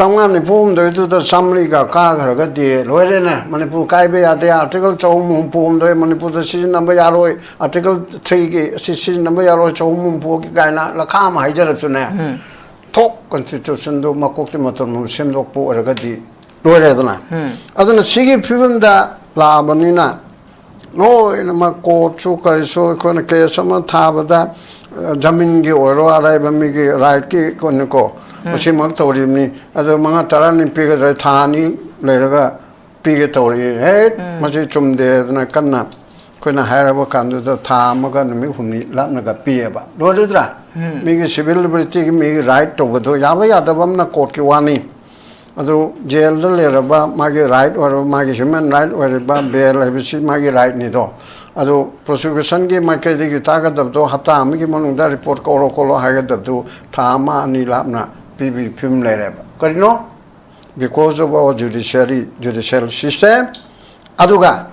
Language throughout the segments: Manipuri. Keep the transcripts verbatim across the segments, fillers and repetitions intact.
ꯆꯥꯝꯃꯉꯥ ꯅꯤꯐꯨ ꯍꯨꯝꯗꯣꯏꯗꯨꯗ ꯆꯥꯝꯃꯔꯤꯒ ꯀꯥꯈ꯭ꯔꯒꯗꯤ ꯂꯣꯏꯔꯦꯅꯦ꯫ ꯃꯅꯤꯄꯨꯔ ꯀꯥꯏꯕ ꯌꯥꯗꯦ, ꯑꯥꯔꯇꯤꯀꯜ ꯆꯍꯨꯝ ꯍꯨꯝꯐꯨ ꯍꯨꯝꯗꯣꯏ ꯃꯅꯤꯄꯨꯔꯗ ꯁꯤꯖꯤꯟꯅꯕ ꯌꯥꯔꯣꯏ, ꯑꯥꯔꯇꯤꯀꯜ ꯊ꯭ꯔꯤꯒꯤ ꯑꯁꯤ ꯁꯤꯖꯤꯟꯅꯕ ꯌꯥꯔꯣꯏ, ꯆꯍꯨꯝ ꯍꯨꯝꯐꯨꯒꯤ ꯀꯥꯏꯅ ꯂꯈꯥ ꯑꯃ ꯍꯥꯏꯖꯔꯁꯨꯅꯦ꯫ ꯎꯝ꯫ ꯊꯣꯛ ꯀꯟꯁꯇꯤꯇ꯭ꯌꯨꯁꯟꯗꯨ ꯃꯀꯣꯛꯇꯤ ꯃꯇꯣꯟ ꯁꯦꯝꯗꯣꯛꯄ ꯑꯣꯏꯔꯒꯗꯤ ꯂꯣꯏꯔꯦꯗꯅ꯫ ꯎꯝ꯫ ꯑꯗꯨꯅ ꯁꯤꯒꯤ ꯐꯤꯕꯝꯗ ꯂꯥꯛꯑꯕꯅꯤꯅ ꯂꯣꯏꯅꯃꯛ ꯀꯣꯔꯠꯁꯨ ꯀꯔꯤꯁꯨ ꯑꯩꯈꯣꯏꯅ ꯀꯦꯁ ꯑꯃ ꯊꯥꯕꯗ, ꯑ, ꯖꯃꯤꯟꯒꯤ ꯑꯣꯏꯔꯣ, ꯑꯔꯩꯕ ꯃꯤꯒꯤ ꯔꯥꯏꯠꯀꯤ ꯀꯣꯟꯅꯤꯀꯣ, ꯎꯝ꯫ ꯃꯁꯤꯃꯛ ꯇꯧꯔꯤꯕꯅꯤ꯫ ꯑꯗꯣ ꯃꯉꯥ ꯇꯔꯥꯅꯤ ꯄꯤꯒꯗ꯭ꯔꯥ, ꯊꯥ ꯑꯅꯤ ꯂꯩꯔꯒ ꯄꯤꯒꯦ ꯇꯧꯔꯛꯏ꯫ ꯍꯦꯛ ꯎꯝ꯫ ꯃꯁꯤ ꯆꯨꯝꯗꯦ ꯑꯗꯨꯅ ꯀꯟꯅ ꯑꯩꯈꯣꯏꯅ ꯍꯥꯏꯔꯕ ꯀꯥꯟꯗꯨꯗ ꯊꯥ ꯑꯃꯒ ꯅꯨꯃꯤꯠ ꯍꯨꯝꯅꯤ ꯂꯥꯞꯅꯒ ꯄꯤꯌꯦꯕ꯫ ꯂꯣꯏꯔꯗ꯭ꯔꯥ? ꯎꯝ꯫ ꯃꯤꯒꯤ ꯁꯤꯚꯤꯜ ꯂꯤꯕꯔꯇꯤꯒꯤ ꯃꯤꯒꯤ ꯔꯥꯏꯠ ꯇꯧꯕꯗꯣ ꯌꯥꯕ ꯌꯥꯗꯕ ꯑꯃꯅ ꯀꯣꯔꯠꯀꯤ ꯋꯥꯅꯤ꯫ ꯑꯗꯨ ꯖꯦꯜꯗ ꯂꯩꯔꯕ ꯃꯥꯒꯤ ꯔꯥꯏꯠ ꯑꯣꯏꯔꯕ, ꯃꯥꯒꯤ ꯍ꯭ꯌꯨꯃꯦꯟ ꯔꯥꯏꯠ ꯑꯣꯏꯔꯤꯕ ꯕꯦꯜ ꯍꯥꯏꯕꯁꯤ ꯃꯥꯒꯤ ꯔꯥꯏꯠꯅꯤꯗꯣ꯫ ꯑꯗꯨ ꯄ꯭ꯔꯣꯁꯤꯀ꯭ꯌꯨꯁꯟꯒꯤ ꯃꯥꯏꯀꯩꯗꯒꯤ ꯇꯥꯒꯗꯕꯗꯣ ꯍꯞꯇꯥ ꯑꯃꯒꯤ ꯃꯅꯨꯡꯗ ꯔꯤꯄꯣꯔꯠ ꯀꯧꯔꯣ ꯈꯣꯠꯂꯣ ꯍꯥꯏꯒꯗꯕꯗꯨ ꯊꯥ ꯑꯃ ꯑꯅꯤ ꯂꯥꯞꯅ ꯄꯤꯕꯒꯤ ꯐꯤꯕꯝ ꯂꯩꯔꯦꯕ꯫ ꯀꯔꯤꯅꯣ? Because of our judiciary, judicial system, ꯑꯗꯨꯒ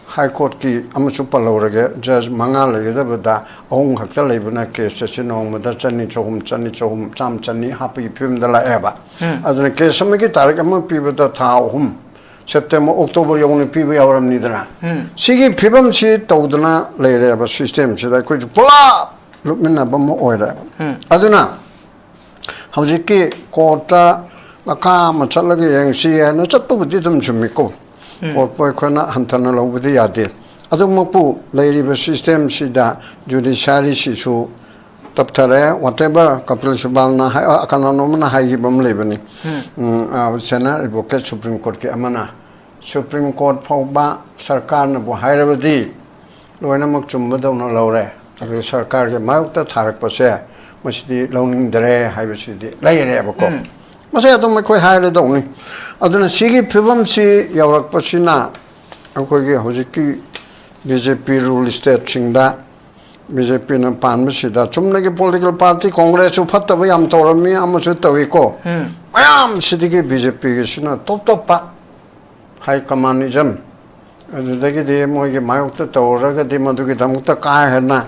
ꯍꯥꯏ ꯀꯣꯔꯠꯀꯤ ꯑꯃꯁꯨ ꯄꯜꯍꯧꯔꯒꯦ, ꯖꯖ ꯃꯉꯥ ꯂꯩꯒꯗꯕꯗ ꯑꯍꯨꯝ ꯈꯛꯇ ꯂꯩꯕꯅ ꯀꯦꯁ ꯑꯁꯤ ꯅꯣꯡꯃꯗ ꯆꯅꯤ, ꯆꯍꯨꯝ, ꯆꯅꯤ, ꯆꯍꯨꯝ, ꯆꯥꯝꯃ, ꯆꯅꯤ ꯍꯥꯞꯄꯒꯤ ꯐꯤꯕꯝꯗ ꯂꯥꯛꯑꯦꯕ꯫ ꯎꯝ꯫ ꯑꯗꯨꯅ ꯀꯦꯁ ꯑꯃꯒꯤ ꯇꯥꯔꯤꯛ ꯑꯃ ꯄꯤꯕꯗ ꯊꯥ ꯑꯍꯨꯝ, ꯁꯦꯞꯇꯦꯝꯕꯔ, ꯑꯣꯛꯇꯣꯕꯔ ꯌꯧꯅ ꯄꯤꯕ ꯌꯥꯎꯔꯝꯅꯤꯗꯅ꯫ ꯎꯝ꯫ ꯁꯤꯒꯤ ꯐꯤꯕꯝꯁꯤ ꯇꯧꯗꯅ ꯂꯩꯔꯦꯕ ꯁꯤꯁꯇꯦꯝꯁꯤꯗ ꯑꯩꯈꯣꯏꯁꯨ ꯄꯨꯂꯞ ꯂꯨꯞꯃꯤꯟꯅꯕ ꯑꯃ ꯑꯣꯏꯔꯦꯕ꯫ ꯎꯝ꯫ ꯑꯗꯨꯅ ꯍꯧꯖꯤꯛꯀꯤ ꯀꯣꯔꯠꯇ ꯃꯈꯥ ꯑꯃ ꯆꯠꯂꯒ ꯌꯦꯡꯁꯤ ꯍꯥꯏꯅ ꯆꯠꯄꯕꯨꯗꯤ ꯑꯗꯨꯝ ꯆꯨꯝꯃꯤꯀꯣ꯫ ꯎꯝ꯫ ꯀꯣꯔꯠꯄꯨ ꯑꯩꯈꯣꯏꯅ ꯍꯟꯊꯅ ꯂꯧꯕꯗꯤ ꯌꯥꯗꯦ꯫ ꯑꯗꯨꯃꯛꯄꯨ ꯂꯩꯔꯤꯕ ꯁꯤꯁꯇꯦꯝꯁꯤꯗ ꯖꯨꯗꯤꯁꯤꯌꯥꯔꯤꯁꯤꯁꯨ ꯇꯞꯊꯔꯦ꯫ Whatever ꯀꯄꯤꯜ ꯁꯤꯕꯥꯜꯅ ꯍꯥꯏ-, ꯑ, ꯀꯅꯥꯅꯣꯝꯅ ꯍꯥꯏꯈꯤꯕ ꯑꯃ ꯂꯩꯕꯅꯤ꯫ ꯎꯝ꯫ ꯎꯝ, ꯑ, ꯁꯦꯅꯤꯌꯔ ꯑꯦꯗꯚꯣꯀꯦꯠ ꯁꯨꯄ꯭ꯔꯤꯝ ꯀꯣꯔꯠꯀꯤ ꯑꯃꯅ ꯁꯨꯄ꯭ꯔꯤꯝ ꯀꯣꯔꯠ ꯐꯥꯎꯕ ꯁꯔꯀꯥꯔꯅꯕꯨ ꯍꯥꯏꯔꯕꯗꯤ ꯂꯣꯏꯅꯃꯛ ꯆꯨꯝꯕꯗꯧꯅ ꯂꯧꯔꯦ꯫ ꯑꯗꯨ ꯁꯔꯀꯥꯔꯒꯤ ꯃꯥꯌꯣꯛꯇ ꯊꯥꯔꯛꯄꯁꯦ ꯃꯁꯤꯗꯤ ꯂꯧꯅꯤꯡꯗꯔꯦ ꯍꯥꯏꯕꯁꯤꯗꯤ ꯂꯩꯔꯦꯕꯀꯣ꯫ ꯎꯝ꯫ ꯃꯁꯤ ꯑꯗꯨꯝ ꯑꯩꯈꯣꯏ ꯍꯥꯏꯔꯗꯧꯅꯤ꯫ ꯑꯗꯨꯅ ꯁꯤꯒꯤ ꯐꯤꯕꯝꯁꯤ ꯌꯧꯔꯛꯄꯁꯤꯅ ꯑꯩꯈꯣꯏꯒꯤ ꯍꯧꯖꯤꯛꯀꯤ ꯕꯤ ꯖꯦ ꯄꯤ ꯔꯨꯜ ꯁ꯭ꯇꯦꯠꯁꯤꯡꯗ, ꯕꯤ ꯖꯦ ꯄꯤꯅ ꯄꯥꯟꯕꯁꯤꯗ ꯆꯨꯝꯅꯒꯤ ꯄꯣꯂꯤꯇꯤꯀꯦꯜ ꯄꯥꯔꯇꯤ ꯀꯣꯡꯒ꯭ꯔꯦꯁꯁꯨ ꯐꯠꯇꯕ ꯌꯥꯝ ꯇꯧꯔꯝꯃꯤ, ꯑꯃꯁꯨ ꯇꯧꯏꯀꯣ꯫ ꯎꯝ꯫ ꯃꯌꯥꯝꯁꯤꯗꯒꯤ ꯕꯤ ꯖꯦ ꯄꯤꯒꯤꯁꯤꯅ ꯇꯣꯞ ꯇꯣꯞꯄ ꯍꯥꯏ ꯀꯃꯥꯟꯅꯤꯖꯝ, ꯑꯗꯨꯗꯒꯤꯗꯤ ꯃꯣꯏꯒꯤ ꯃꯥꯌꯣꯛꯇ ꯇꯧꯔꯒꯗꯤ ꯃꯗꯨꯒꯤꯗꯃꯛꯇ ꯀꯥ ꯍꯦꯟꯅ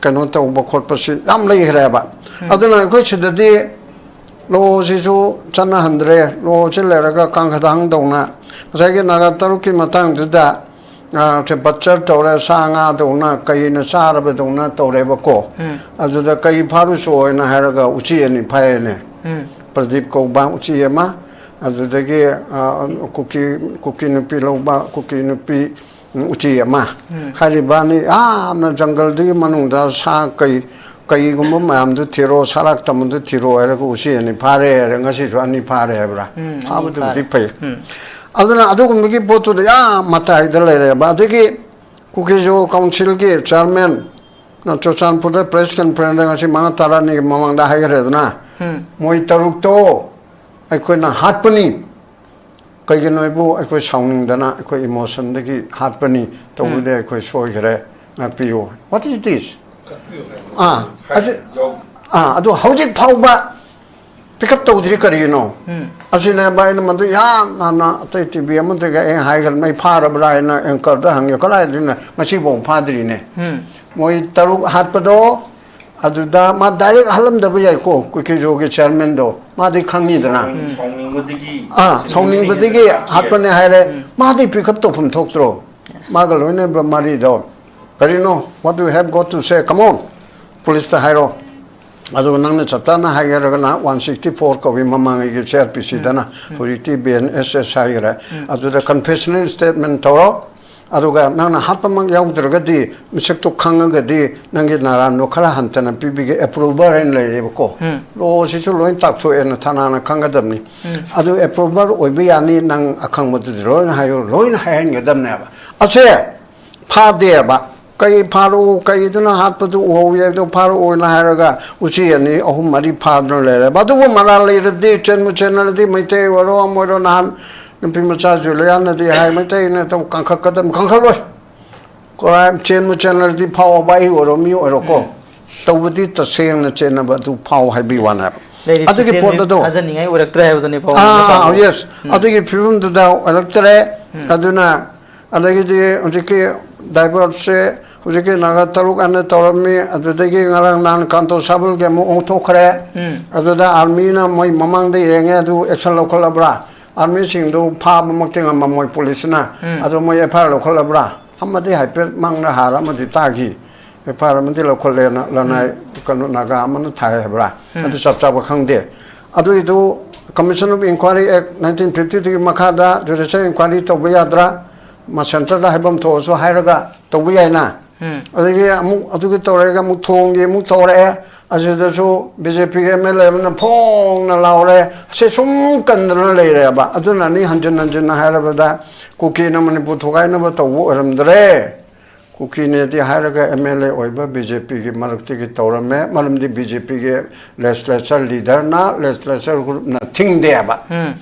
ꯀꯩꯅꯣ ꯇꯧꯕ ꯈꯣꯠꯄꯁꯤ ꯌꯥꯝ ꯂꯩꯈ꯭ꯔꯦꯕ꯫ ꯎꯝ꯫ ꯑꯗꯨꯅ ꯑꯩꯈꯣꯏ ꯁꯤꯗꯗꯤ ꯂꯣꯁꯤꯁꯨ ꯆꯠꯅꯍꯟꯗ꯭ꯔꯦ꯫ ꯂꯣꯁꯤ ꯂꯩꯔꯒ ꯀꯥꯡꯈꯗꯥꯡꯗꯧꯅ ꯉꯁꯥꯏꯒꯤ ꯅꯥꯒꯥ ꯇꯔꯨꯛꯀꯤ ꯃꯇꯥꯡꯗꯨꯗ, ꯑ, ꯁꯦ ꯕꯠꯆꯔ ꯇꯧꯔꯦ, ꯁꯥ ꯉꯥꯗꯧꯅ ꯀꯩꯅ ꯆꯥꯔꯕꯗꯧꯅ ꯇꯧꯔꯦꯕꯀꯣ꯫ ꯎꯝ꯫ ꯑꯗꯨꯗ ꯀꯩ ꯐꯥꯔꯨꯆꯣ ꯍꯥꯏꯅ ꯍꯥꯏꯔꯒ ꯎꯆꯤ ꯑꯅꯤ ꯐꯥꯏꯌꯦꯅꯦ꯫ ꯎꯝ꯫ ꯄ꯭ꯔꯗꯤꯞ ꯀꯧꯕ ꯎꯆꯤ ꯑꯃ, ꯑꯗꯨꯗꯒꯤ, ꯑ, ꯀꯨꯀꯤ, ꯀꯨꯀꯤ ꯅꯨꯄꯤ ꯂꯧꯕ, ꯀꯨꯀꯤ ꯅꯨꯄꯤ, ꯎꯝ, ꯎꯆꯤ ꯑꯃ꯫ ꯎꯝ꯫ ꯍꯥꯏꯔꯤꯕ ꯑꯅꯤ ꯌꯥꯝꯅ ꯖꯪꯒꯜꯗꯨꯒꯤ ꯃꯅꯨꯡꯗ ꯁꯥ ꯀꯩ, ꯀꯩꯒꯨꯝꯕ ꯃꯌꯥꯝꯗꯨ ꯊꯤꯔꯣ, ꯁꯔꯥꯛ ꯇꯝꯕꯗꯨ ꯊꯤꯔꯣ ꯍꯥꯏꯔꯒ ꯎꯆꯤ ꯑꯅꯤ ꯐꯥꯔꯦ ꯍꯥꯏꯔꯦ, ꯉꯁꯤꯁꯨ ꯑꯅꯤ ꯐꯥꯔꯦ ꯍꯥꯏꯕ꯭ꯔꯥ? ꯎꯝ, ꯑꯅꯤ ꯐꯥꯕꯗꯨꯕꯨꯗꯤ ꯐꯥꯔꯦ꯫ ꯐꯩ꯫ ꯎꯝ꯫ ꯑꯗꯨꯅ ꯑꯗꯨꯒꯨꯝꯕꯒꯤ ꯄꯣꯠꯇꯨꯗ ꯌꯥꯝ ꯃꯇꯥꯏꯗ ꯂꯩꯔꯦꯕ꯫ ꯑꯗꯒꯤ ꯀꯨꯀꯤꯖꯣ ꯀꯥꯎꯟꯁꯤꯜꯒꯤ ꯆꯤꯌꯔꯃꯦꯟꯅ ꯆꯨꯔꯆꯥꯟꯄꯨꯔꯗ ꯄ꯭ꯔꯦꯁ ꯀꯟꯐꯔꯦꯟꯁꯇ ꯉꯁꯤ ꯃꯉꯥ ꯇꯔꯥꯅꯤꯒꯤ ꯃꯃꯥꯡꯗ ꯍꯥꯏꯈ꯭ꯔꯦꯗꯅ, ꯎꯝ꯫ ꯃꯣꯏ ꯇꯔꯨꯛꯇꯣ ꯑꯩꯈꯣꯏꯅ ꯍꯥꯠꯄꯅꯤ꯫ ꯀꯩꯒꯤꯅꯣ ꯍꯥꯏꯕꯨ ꯑꯩꯈꯣꯏ ꯁꯥꯎꯅꯤꯡꯗꯅ ꯑꯩꯈꯣꯏ ꯏꯃꯣꯁꯟꯗꯒꯤ ꯍꯥꯠꯄꯅꯤ, ꯇꯧꯕꯗꯤ ꯎꯝ꯫ ꯑꯩꯈꯣꯏ ꯁꯣꯏꯈ꯭ꯔꯦ, ꯉꯥꯛꯄꯤꯌꯨ꯫ What is this? ꯑꯥ, ꯑꯗꯨ, ꯑꯥ, ꯑꯗꯨ ꯍꯧꯖꯤꯛ ꯐꯥꯎꯕ ꯄꯤꯛ ꯑꯞ ꯇꯧꯗ꯭ꯔꯤ ꯀꯔꯤꯒꯤꯅꯣ? ꯎꯝ꯫ ꯑꯁꯤꯅꯦ ꯚꯥꯏ, ꯑꯩꯅ ꯃꯗꯨ ꯌꯥꯝ ꯍꯥꯟꯅ ꯑꯇꯩ ꯇꯤ ꯚꯤ ꯑꯃꯗꯒ ꯑꯩ ꯍꯥꯏꯈ꯭ꯔꯦ, "ꯃꯩ ꯐꯥꯔꯕ꯭ꯔꯥ?" ꯍꯥꯏꯅ ꯑꯦꯡꯀꯔꯗ ꯍꯪꯉꯦ, ꯀꯗꯥꯏꯗꯩꯅꯣ ꯉꯁꯤꯐꯥꯎ ꯐꯥꯗ꯭ꯔꯤꯅꯦ꯫ ꯎꯝ꯫ ꯃꯣꯏ ꯇꯔꯨꯛ ꯍꯥꯠꯄꯗꯣ ꯑꯗꯨꯗ ꯃꯥ ꯗꯥꯏꯔꯦꯛ ꯍꯥꯠꯂꯝꯗꯕ ꯌꯥꯏꯀꯣ, ꯀꯨꯀꯤꯖꯣꯒꯤ ꯆꯤꯌꯔꯃꯦꯟꯗꯣ, ꯃꯥꯗꯤ ꯈꯪꯉꯤꯗꯅ꯫ ꯁꯥꯎꯅꯤꯡ-, ꯁꯥꯎꯅꯤꯡꯕꯗꯒꯤ ꯑꯥ, ꯁꯥꯎꯅꯤꯡꯕꯗꯒꯤ ꯍꯥꯠꯄꯅꯦ ꯍꯥꯏꯔꯦ꯫ ꯎꯝ꯫ ꯃꯥꯗꯤ ꯄꯤꯛ ꯑꯞ ꯇꯧꯐꯝ ꯊꯣꯛꯇ꯭ꯔꯣ? Yes. ꯃꯥꯒ ꯂꯣꯏꯅꯕ ꯃꯔꯤꯗꯣ ꯀꯔꯤꯅꯣ? What do you have got to say? Come on, ꯄꯨꯂꯤꯁꯇ ꯍꯥꯏꯔꯣ꯫ ꯑꯗꯨꯒ ꯅꯪꯅ ꯆꯞ ꯆꯥꯅ ꯍꯥꯏꯒꯦ ꯍꯥꯏꯔꯒꯅ ꯋꯥꯟ ꯁꯤꯛꯁꯇꯤ ꯐꯣꯔ ꯀꯧꯏ ꯃꯃꯥꯡꯉꯩꯒꯤ ꯁꯤ ꯑꯥꯔ ꯄꯤ ꯁꯤꯗꯅ, ꯎꯝ, ꯎꯝ꯫ ꯍꯧꯖꯤꯛꯇꯤ ꯕꯤ ꯑꯦꯟ ꯑꯦꯁ ꯑꯦꯁ ꯍꯥꯏꯈ꯭ꯔꯦ꯫ ꯎꯝ꯫ ꯑꯗꯨꯗ ꯀꯟꯐꯦꯁꯅꯦꯜ ꯁ꯭ꯇꯦꯠꯃꯦꯟ ꯇꯧꯔꯣ꯫ ꯑꯗꯨꯒ ꯅꯪꯅ ꯍꯥꯠꯄꯃꯛ ꯌꯥꯎꯗ꯭ꯔꯒꯗꯤ, ꯃꯤꯁꯛꯇꯨ ꯈꯪꯉꯒꯗꯤ ꯅꯪꯒꯤ ꯅꯔꯥꯟꯗꯣ ꯈꯔ ꯍꯟꯊꯅ ꯄꯤꯕꯤꯒꯦ, ꯑꯦꯄ꯭ꯔꯨꯚꯔ ꯍꯥꯏꯅ ꯂꯩꯔꯦꯕꯀꯣ꯫ ꯎꯝ꯫ ꯂꯣꯁꯤꯁꯨ ꯂꯣꯏ ꯇꯥꯛꯊꯣꯛꯑꯦꯅ ꯊꯥꯅꯥꯅ ꯈꯪꯒꯗꯕꯅꯤ꯫ ꯎꯝ꯫ ꯑꯗꯨ ꯑꯦꯄ꯭ꯔꯨꯚꯔ ꯑꯣꯏꯕ ꯌꯥꯅꯤ, ꯅꯪ ꯑꯈꯪꯕꯗꯨꯗꯤ ꯂꯣꯏꯅ ꯍꯥꯏꯌꯨ, ꯂꯣꯏꯅ ꯍꯥꯏꯍꯟꯒꯗꯕꯅꯦꯕ꯫ ꯑꯁꯦ ꯐꯥꯗꯦꯕ꯫ ꯀꯩ ꯐꯥꯔꯛꯎ, ꯀꯩꯗꯨꯅ ꯍꯥꯠꯄꯗꯨ ꯎꯍꯧꯏ ꯍꯥꯏꯕꯗꯣ ꯐꯥꯔꯛꯑꯣꯅ ꯍꯥꯏꯔꯒ ꯎꯆꯤ ꯑꯅꯤ, ꯑꯍꯨꯝ, ꯃꯔꯤ ꯐꯥꯗꯨꯅ ꯂꯩꯔꯦꯕ꯫ ꯑꯗꯨꯕꯨ ꯃꯔꯥꯜ ꯂꯩꯔꯗꯤ, ꯆꯦꯟꯕꯨ ꯆꯦꯟꯅꯔꯗꯤ, ꯃꯩꯇꯩ ꯑꯣꯏꯔꯣ ꯑꯃ ꯑꯣꯏꯔꯣ, ꯅꯍꯥꯟ ꯅꯨꯄꯤ ꯃꯆꯥ ꯖꯨꯂꯤꯌꯥꯅꯗꯤ ꯍꯥꯏ, ꯃꯩꯇꯩꯅ ꯇꯧ ꯀꯟꯈꯠꯀꯗꯕ, ꯀꯟꯈꯠꯂꯣꯏ꯫ ꯀꯣꯔꯥꯏ ꯆꯦꯟꯕꯨ ꯆꯦꯟꯅꯔꯗꯤ ꯐꯥꯎꯑꯣꯕ, ꯑꯩ ꯑꯣꯏꯔꯣ, ꯃꯤ ꯑꯣꯏꯔꯣꯀꯣ꯫ ꯎꯝ꯫ ꯇꯧꯕꯗꯤ ꯇꯁꯦꯡꯅ ꯆꯦꯟꯅꯕ ꯑꯗꯨ ꯐꯥꯎ ꯍꯥꯏꯕꯒꯤ ꯋꯥꯅꯦꯕ꯫ ꯂꯩꯔꯤꯕ ꯑꯗꯨꯒꯤ ꯁꯤꯁꯇꯦꯝꯁꯤ ꯄꯣꯠ ꯑꯗꯣ ꯊꯥꯖꯅꯤꯡꯉꯥꯏ ꯑꯣꯏꯔꯛꯇ꯭ꯔꯦ ꯍꯥꯏꯕꯗꯨꯅꯦ ꯄꯥꯎ ꯑꯥ, ꯃꯆꯥꯗꯣ꯫ Yes꯫ ꯎꯝ꯫ ꯑꯗꯨꯒꯤ ꯐꯤꯕꯝꯗꯨꯗ ꯑꯣꯏꯔꯛꯇ꯭ꯔꯦ꯫ ꯎꯝ꯫ ꯑꯗꯨꯅ ꯑꯗꯒꯤꯗꯤ ꯍꯧꯖꯤꯛꯀꯤ ꯗꯥꯏꯚꯔꯁꯦ ꯍꯧꯖꯤꯛꯀꯤ ꯅꯥꯒꯥ ꯇꯔꯨꯛ ꯑꯅ ꯇꯧꯔꯝꯃꯤ, ꯑꯗꯨꯗꯒꯤ ꯉꯔꯥꯡ ꯅꯍꯥꯟ ꯀꯥꯟꯇꯣ ꯁꯥꯕꯜꯒꯤ ꯑꯃꯨꯛ ꯑꯣꯟꯊꯣꯛꯈ꯭ꯔꯦ꯫ ꯑꯗꯨꯗ ꯑꯥꯔꯃꯤꯅ ꯃꯣꯏ ꯃꯃꯥꯡꯗ ꯌꯦꯡꯉꯦ, ꯑꯗꯨ ꯑꯦꯛꯁꯟ ꯂꯧꯈꯠꯂꯕ꯭ꯔꯥ? ꯑꯥꯔꯃꯤꯁꯤꯡꯗꯨ ꯐꯥꯕꯃꯛꯇꯤ ꯉꯝꯃꯝꯃꯣꯏ ꯄꯨꯂꯤꯁꯅ꯫ ꯑꯗꯣ ꯃꯣꯏ ꯑꯦꯐ ꯑꯥꯏ ꯑꯥꯔ ꯂꯧꯈꯠꯂꯕ꯭ꯔꯥ? ꯑꯃꯗꯤ ꯍꯥꯏꯐꯦꯠ ꯃꯥꯡꯗ ꯍꯥꯔ ꯑꯃꯗꯤ ꯇꯥꯈꯤ꯫ ꯑꯦꯐ ꯑꯥꯏ ꯑꯥꯔ ꯑꯃꯗꯤ ꯂꯧꯈꯠꯂꯦꯅ ꯂꯅꯥꯏ ꯀꯩꯅꯣ ꯅꯥꯒꯥ ꯑꯃꯅ ꯊꯥꯏ ꯍꯥꯏꯕ꯭ꯔꯥ? ꯑꯗꯨ ꯆꯞ ꯆꯥꯕ ꯈꯪꯗꯦ꯫ ꯑꯗꯨꯒꯤꯗꯨ Commission of Inquiry Act nineteen fifty three ꯃꯈꯥꯗ ꯖꯨꯗꯤꯁꯤꯌꯦꯜ ꯏꯟꯀ꯭ꯋꯥꯏꯔꯤ ꯇꯧꯕ ꯌꯥꯗ꯭ꯔꯥ? ꯃꯥ ꯁꯦꯟꯇꯔꯗ ꯍꯥꯏꯐꯝ ꯊꯣꯛꯑꯁꯨ ꯍꯥꯏꯔꯒ ꯇꯧꯕ ꯌꯥꯏꯅ꯫ ꯑꯗꯒꯤ ꯑꯃꯨꯛ ꯑꯗꯨꯒꯤ ꯇꯧꯔꯒ ꯑꯃꯨꯛ ꯊꯣꯡꯒꯤ ꯑꯃꯨꯛ ꯇꯧꯔꯛꯑꯦ꯫ ꯑꯁꯤꯗꯁꯨ ꯕꯤ ꯖꯦ ꯄꯤꯒꯤ ꯑꯦꯝ ꯑꯦꯜ ꯑꯦ ꯑꯃꯅ ꯐꯣꯡꯅ ꯂꯥꯎꯔꯦ꯫ ꯑꯁꯤ ꯁꯨꯝ ꯀꯟꯗꯅ ꯂꯩꯔꯦꯕ꯫ ꯑꯗꯨꯅꯅꯤ ꯍꯟꯖꯤꯟ ꯍꯟꯖꯤꯟꯅ ꯍꯥꯏꯔꯕꯗ ꯀꯨꯀꯤꯅ ꯃꯅꯤꯄꯨꯔ ꯊꯨꯒꯥꯏꯅꯕ ꯇꯧꯕ ꯑꯣꯏꯔꯝꯗ꯭ꯔꯦ꯫ ꯀꯨꯀꯤꯅꯦꯗꯤ ꯍꯥꯏꯔꯒ ꯑꯦꯝ ꯑꯦꯜ ꯑꯦ ꯑꯣꯏꯕ ꯕꯤ ꯖꯦ ꯄꯤꯒꯤ ꯃꯔꯛꯇꯒꯤ ꯇꯧꯔꯝꯃꯦ꯫ ꯃꯔꯝꯗꯤ ꯕꯤ ꯖꯦ ꯄꯤꯒꯤ ꯂꯦꯖꯤꯁꯂꯦꯆꯔ ꯂꯤꯗꯔꯅ, ꯂꯦꯖꯤꯁꯂꯦꯆꯔ ꯒ꯭ꯔꯨꯞꯅ ꯊꯤꯡꯗꯦꯕ꯫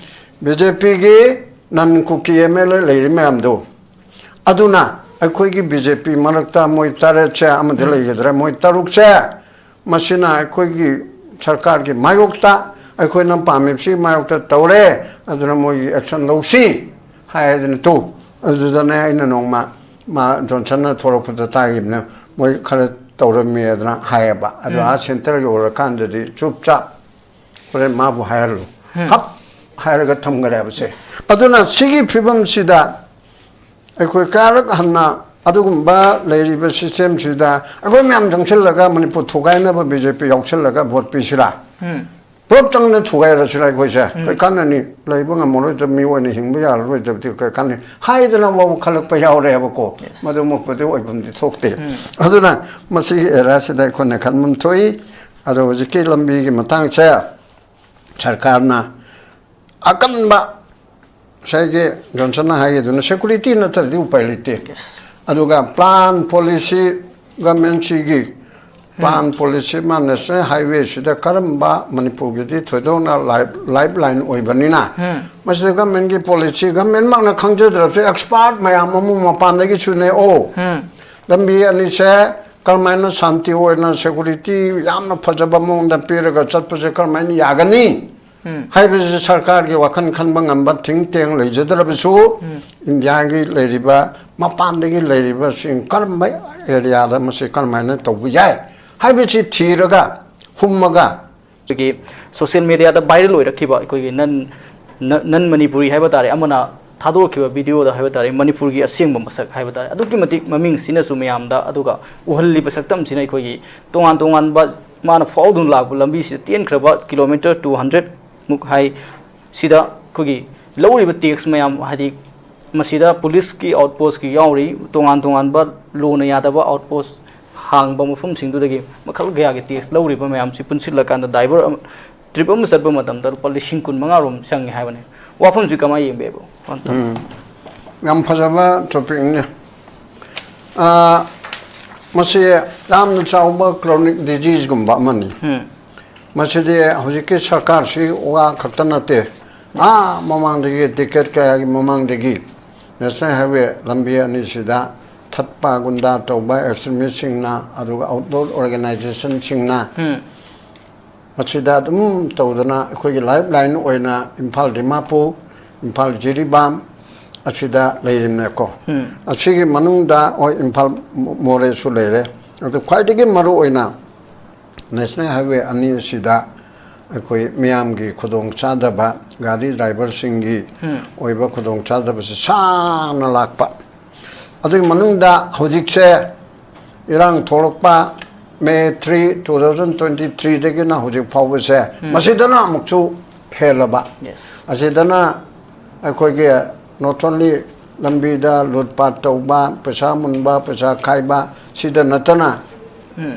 ꯕꯤ ꯖꯦ ꯄꯤꯒꯤ ꯅꯟ ꯀꯨꯀꯤ ꯑꯦꯝ ꯑꯦꯜ ꯑꯦ ꯂꯩꯔꯤ ꯃꯌꯥꯝꯗꯣ꯫ ꯑꯗꯨꯅ ꯑꯩꯈꯣꯏꯒꯤ ꯕꯤ ꯖꯦ ꯄꯤ ꯃꯔꯛꯇ ꯃꯣꯏ ꯇꯔꯦꯠꯁꯦ ꯑꯃꯗꯤ ꯂꯩꯒꯗ꯭ꯔꯦ, ꯃꯣꯏ ꯇꯔꯨꯛꯁꯦ, ꯃꯁꯤꯅ ꯑꯩꯈꯣꯏꯒꯤ ꯁꯔꯀꯥꯔꯒꯤ ꯃꯥꯌꯣꯛꯇ, ꯑꯩꯈꯣꯏꯅ ꯄꯥꯝꯃꯤꯕꯁꯤ ꯃꯥꯌꯣꯛꯇ ꯇꯧꯔꯦ, ꯑꯗꯨꯅ ꯃꯣꯏꯒꯤ ꯑꯦꯛꯁꯟ ꯂꯧꯁꯤ ꯍꯥꯏꯗꯅ ꯇꯨ꯫ ꯑꯗꯨꯗꯅꯦ ꯑꯩꯅ ꯅꯣꯡꯃ ꯃꯥ ꯖꯣꯟꯁꯟꯅ ꯊꯣꯛꯂꯛꯄꯗ ꯇꯥꯈꯤꯕꯅꯦ, ꯃꯣꯏ ꯈꯔ ꯇꯧꯔꯝꯃꯤ ꯑꯗꯨꯅ ꯍꯥꯏꯌꯦꯕ꯫ ꯑꯗꯣ ꯑꯥ ꯁꯦꯟꯇꯔ ꯌꯧꯔꯀꯥꯟꯗꯗꯤ ꯆꯨꯞ ꯆꯥꯞ ꯍꯣꯔꯦꯟ ꯃꯥꯕꯨ ꯍꯥꯏꯍꯜꯂꯨ, ꯍꯞ ꯍꯥꯏꯔꯒ ꯊꯝꯈ꯭ꯔꯦꯕꯁꯦ꯫ ꯑꯗꯨꯅ ꯁꯤꯒꯤ ꯐꯤꯕꯝꯁꯤꯗ ꯑꯩꯈꯣꯏ ꯀꯌꯥꯔꯛ ꯍꯟꯅ ꯑꯗꯨꯒꯨꯝꯕ ꯂꯩꯔꯤꯕ ꯁꯤꯁꯇꯦꯝꯁꯤꯗ ꯑꯩꯈꯣꯏ ꯃꯌꯥꯝ ꯆꯪꯁꯤꯜꯂꯒ ꯃꯅꯤꯄꯨꯔ ꯊꯨꯒꯥꯏꯅꯕ ꯕꯤ ꯖꯦ ꯄꯤ ꯌꯥꯎꯁꯤꯜꯂꯒ ꯚꯣꯠ ꯄꯤꯁꯤꯔꯥ? ꯄꯨꯂꯞ ꯆꯪꯅ ꯊꯨꯒꯥꯏꯔꯁꯤꯔꯥ ꯑꯩꯈꯣꯏꯁꯦ? ꯀꯩ ꯀꯥꯟꯅꯅꯤ? ꯂꯩꯕ ꯉꯝꯃꯔꯣꯏꯗꯕ, ꯃꯤ ꯑꯣꯏꯅ ꯍꯤꯡꯕ ꯌꯥꯔꯔꯣꯏꯗꯕꯗꯤ ꯀꯩ ꯀꯥꯟꯅꯅꯤ ꯍꯥꯏꯗꯅ ꯋꯥꯈꯜ ꯈꯜꯂꯛꯄ ꯌꯥꯎꯔꯦꯕꯀꯣ꯫ ꯃꯗꯨꯃꯛꯄꯨꯗꯤ ꯑꯣꯏꯐꯝꯗꯤ ꯊꯣꯛꯇꯦ꯫ ꯑꯗꯨꯅ ꯃꯁꯤꯒꯤ ꯑꯦꯔꯤꯌꯥꯁꯤꯗ ꯑꯩꯈꯣꯏꯅ ꯈꯟꯐꯝ ꯊꯣꯛꯏ꯫ ꯑꯗꯣ ꯍꯧꯖꯤꯛꯀꯤ ꯂꯝꯕꯤꯒꯤ ꯃꯇꯥꯡꯁꯦ ꯁꯔꯀꯥꯔꯅ ꯑꯀꯟꯕ, ꯉꯁꯥꯏꯒꯤ ꯖꯣꯟꯁꯟꯅ ꯍꯥꯏꯒꯤꯗꯨꯅ ꯁꯦꯀꯨꯔꯤꯇꯤ ꯅꯠꯇ꯭ꯔꯗꯤ ꯎꯄꯥꯏ ꯂꯩꯇꯦ꯫ ꯑꯗꯨꯒ ꯄ꯭ꯂꯥꯟ ꯄꯣꯂꯤꯁꯤ, ꯒꯃꯦꯟꯁꯤꯒꯤ ꯄ꯭ꯂꯥꯟ ꯄꯣꯂꯤꯁꯤ ꯑꯃ ꯅꯦꯁꯅꯦꯜ ꯍꯥꯏꯋꯦꯁꯤꯗ ꯀꯔꯝꯕ, ꯃꯅꯤꯄꯨꯔꯒꯤꯗꯤ ꯊꯣꯏꯗꯣꯛꯅ ꯂꯥꯏꯐ ꯂꯥꯏꯟ ꯑꯣꯏꯕꯅꯤꯅ, ꯃꯁꯤꯗ ꯒꯃꯦꯟꯒꯤ ꯄꯣꯂꯤꯁꯤ ꯒꯃꯦꯟꯃꯛꯅ ꯈꯪꯖꯗ꯭ꯔꯁꯨ ꯑꯦꯛꯁꯄꯥꯔꯠ ꯃꯌꯥꯝ ꯑꯃ ꯃꯄꯥꯟꯗꯒꯤꯁꯨ ꯅꯦꯛꯑꯣ꯫ ꯂꯝꯕꯤ ꯑꯅꯤꯁꯦ ꯀꯔꯝꯍꯥꯏꯅ ꯁꯥꯟꯇꯤ ꯑꯣꯏꯅ ꯁꯦꯀꯨꯔꯤꯇꯤ ꯌꯥꯝꯅ ꯐꯖꯕ ꯃꯑꯣꯡꯗ ꯄꯤꯔꯒ ꯆꯠꯄꯁꯦ ꯀꯔꯝꯍꯥꯏꯅ ꯌꯥꯒꯅꯤ? ꯍꯥꯏꯕꯁꯤ ꯁꯔꯀꯥꯔꯒꯤ ꯋꯥꯈꯜ ꯈꯟꯕ ꯉꯝꯕ think tank ꯂꯩꯖꯗ꯭ꯔꯕꯁꯨ, ꯏꯟꯗꯤꯌꯥꯒꯤ ꯂꯩꯔꯤꯕ, ꯃꯄꯥꯟꯗꯒꯤ ꯂꯩꯔꯤꯕꯁꯤꯡ ꯀꯔꯝꯕ ꯑꯦꯔꯤꯌꯥꯗ ꯃꯁꯤ ꯀꯔꯝꯍꯥꯏꯅ ꯇꯧꯕ ꯌꯥꯏ ꯍꯥꯏꯕꯁꯤ ꯊꯤꯔꯒ, ꯍꯨꯝꯃꯒ, ꯑꯩꯈꯣꯏꯒꯤ ꯁꯣꯁꯤꯌꯦꯜ ꯃꯦꯗꯤꯌꯥꯗ ꯚꯥꯏꯔꯦꯜ ꯑꯣꯏꯔꯛꯈꯤꯕ ꯑꯩꯈꯣꯏꯒꯤ ꯅꯟ ꯅꯟ ꯃꯅꯤꯄꯨꯔꯤ ꯍꯥꯏꯕ ꯇꯥꯔꯦ, ꯑꯃꯅ ꯊꯥꯗꯣꯔꯛꯈꯤꯕ ꯚꯤꯗꯤꯑꯣꯗ ꯍꯥꯏꯕ ꯇꯥꯔꯦ, ꯃꯅꯤꯄꯨꯔꯒꯤ ꯑꯁꯦꯡꯕ ꯃꯁꯛ ꯍꯥꯏꯕ ꯇꯥꯔꯦ, ꯑꯗꯨꯛꯀꯤ ꯃꯇꯤꯛ ꯃꯃꯤꯡ ꯁꯤꯅꯁꯨ ꯃꯌꯥꯝꯗ, ꯑꯗꯨꯒ ꯎꯍꯜꯂꯤꯕ ꯁꯛꯇꯝꯁꯤꯅ ꯑꯩꯈꯣꯏꯒꯤ ꯇꯣꯉꯥꯟ ꯇꯣꯉꯥꯟꯕ ꯃꯥꯅ ꯐꯥꯎꯗꯨꯅ ꯂꯥꯛꯄ ꯂꯝꯕꯤꯁꯤꯗ ꯇꯦꯟꯈ꯭ꯔꯕ ꯀꯤꯂꯣꯃꯤꯇꯔ two hundred ꯃꯨꯛ ꯍꯥꯏ꯫ ꯁꯤꯗ ꯑꯩꯈꯣꯏꯒꯤ ꯂꯧꯔꯤꯕ ꯇꯦꯛꯁ ꯃꯌꯥꯝ, ꯍꯥꯏꯗꯤ ꯃꯁꯤꯗ ꯄꯨꯂꯤꯁꯀꯤ ꯑꯥꯎꯠꯄꯣꯁꯀꯤ ꯌꯥꯎꯔꯤ, ꯇꯣꯉꯥꯟ ꯇꯣꯉꯥꯟꯕ ꯂꯣꯅ ꯌꯥꯗꯕ ꯑꯥꯎꯠꯄꯣꯁ ꯍꯥꯡꯕ ꯃꯐꯝꯁꯤꯡꯗꯨꯗꯒꯤ ꯃꯈꯜ ꯀꯌꯥꯒꯤ ꯇꯦꯛꯁ ꯂꯧꯔꯤꯕ ꯃꯌꯥꯝꯁꯤ ꯄꯨꯟꯁꯤꯜꯂꯀꯥꯟꯗ ꯗ꯭ꯔꯥꯏꯚꯔ ꯑꯃ, ꯇ꯭ꯔꯤꯞ ꯑꯃ ꯆꯠꯄ ꯃꯇꯝꯗ ꯂꯨꯄꯥ ꯂꯤꯁꯤꯡ ꯀꯨꯟ ꯃꯉꯥ ꯔꯣꯝ ꯆꯪꯉꯦ ꯍꯥꯏꯕꯅꯤ꯫ ꯋꯥꯐꯝꯁꯤ ꯀꯃꯥꯏꯅ ꯌꯦꯡꯕꯤꯕ? ꯎꯝ꯫ ꯌꯥꯝ ꯐꯖꯕ ꯇꯣꯄꯤꯛꯅꯤ꯫ ꯑꯥ, ꯃꯁꯤ ꯌꯥꯝꯅ ꯆꯥꯎꯕ ꯀ꯭ꯔꯣꯅꯤꯛ ꯗꯤꯖꯤꯖꯒꯨꯝꯕ ꯑꯃꯅꯤ꯫ ꯃꯁꯤꯗꯤ ꯍꯧꯖꯤꯛꯀꯤ ꯁꯔꯀꯥꯔꯁꯤ ꯋꯥ ꯈꯛꯇ ꯅꯠꯇꯦ, ꯑꯥ ꯃꯃꯥꯡꯗꯒꯤ, ꯗꯤꯀꯦꯠ ꯀꯌꯥꯒꯤ ꯃꯃꯥꯡꯗꯒꯤ ꯅꯦꯁꯅꯦꯜ ꯍꯥꯏꯋꯦ ꯂꯝꯕꯤ ꯑꯅꯤꯁꯤꯗ ꯊꯠꯄ, ꯒꯨꯟꯗꯥ ꯇꯧꯕ ꯑꯦꯛꯁꯇ꯭ꯔꯤꯃꯤꯁꯁꯤꯡꯅ, ꯑꯗꯨꯒ ꯑꯥꯎꯠꯗꯣꯔ ꯑꯣꯔꯒꯅꯥꯏꯖꯦꯁꯟꯁꯤꯡꯅ ꯃꯁꯤꯗ ꯑꯗꯨꯝ ꯇꯧꯗꯅ ꯑꯩꯈꯣꯏꯒꯤ ꯂꯥꯏꯐ ꯂꯥꯏꯟ ꯑꯣꯏꯅ ꯏꯝꯐꯥꯜ ꯗꯤꯃꯥꯄꯨꯔ, ꯏꯝꯐꯥꯜ ꯖꯤꯔꯤꯕꯥꯝ ꯑꯁꯤꯗ ꯂꯩꯔꯤꯕꯅꯦꯀꯣ꯫ ꯑꯁꯤꯒꯤ ꯃꯅꯨꯡꯗ ꯍꯣꯏ ꯏꯝꯐꯥꯜ ꯃꯣꯔꯦꯁꯨ ꯂꯩꯔꯦ꯫ ꯑꯗꯨ ꯈ꯭ꯋꯥꯏꯗꯒꯤ ꯃꯔꯨ ꯑꯣꯏꯅ ꯅꯦꯁꯅꯦꯜ ꯍꯥꯏꯋꯦ ꯑꯅꯤ ꯑꯁꯤꯗ ꯑꯩꯈꯣꯏ ꯃꯤꯌꯥꯝꯒꯤ ꯈꯨꯗꯣꯡꯆꯥꯗꯕ, ꯒꯥꯔꯤ ꯗ꯭ꯔꯥꯏꯚꯔꯁꯤꯡꯒꯤ ꯑꯣꯏꯕ ꯈꯨꯗꯣꯡꯆꯥꯗꯕꯁꯤ ꯁꯥꯡꯅ ꯂꯥꯛꯄ꯫ ꯑꯗꯨꯒꯤ ꯃꯅꯨꯡꯗ ꯍꯧꯖꯤꯛꯁꯦ ꯏꯔꯥꯡ ꯊꯣꯛꯂꯛꯄ May three, two thousand twenty threeꯗꯒꯤꯅ ꯍꯧꯖꯤꯛ ꯐꯥꯎꯕꯁꯦ, ꯃꯁꯤꯗꯅ ꯑꯃꯨꯛꯁꯨ ꯍꯦꯜꯂꯕ꯫ ꯑꯁꯤꯗꯅ ꯑꯩꯈꯣꯏꯒꯤ not only ꯂꯝꯕꯤꯗ ꯂꯨꯠꯄꯥꯠ ꯇꯧꯕ, ꯄꯩꯁꯥ ꯃꯨꯟꯕ, ꯄꯩꯁꯥ ꯈꯥꯏꯕ, ꯁꯤꯗ ꯅꯠꯇꯅ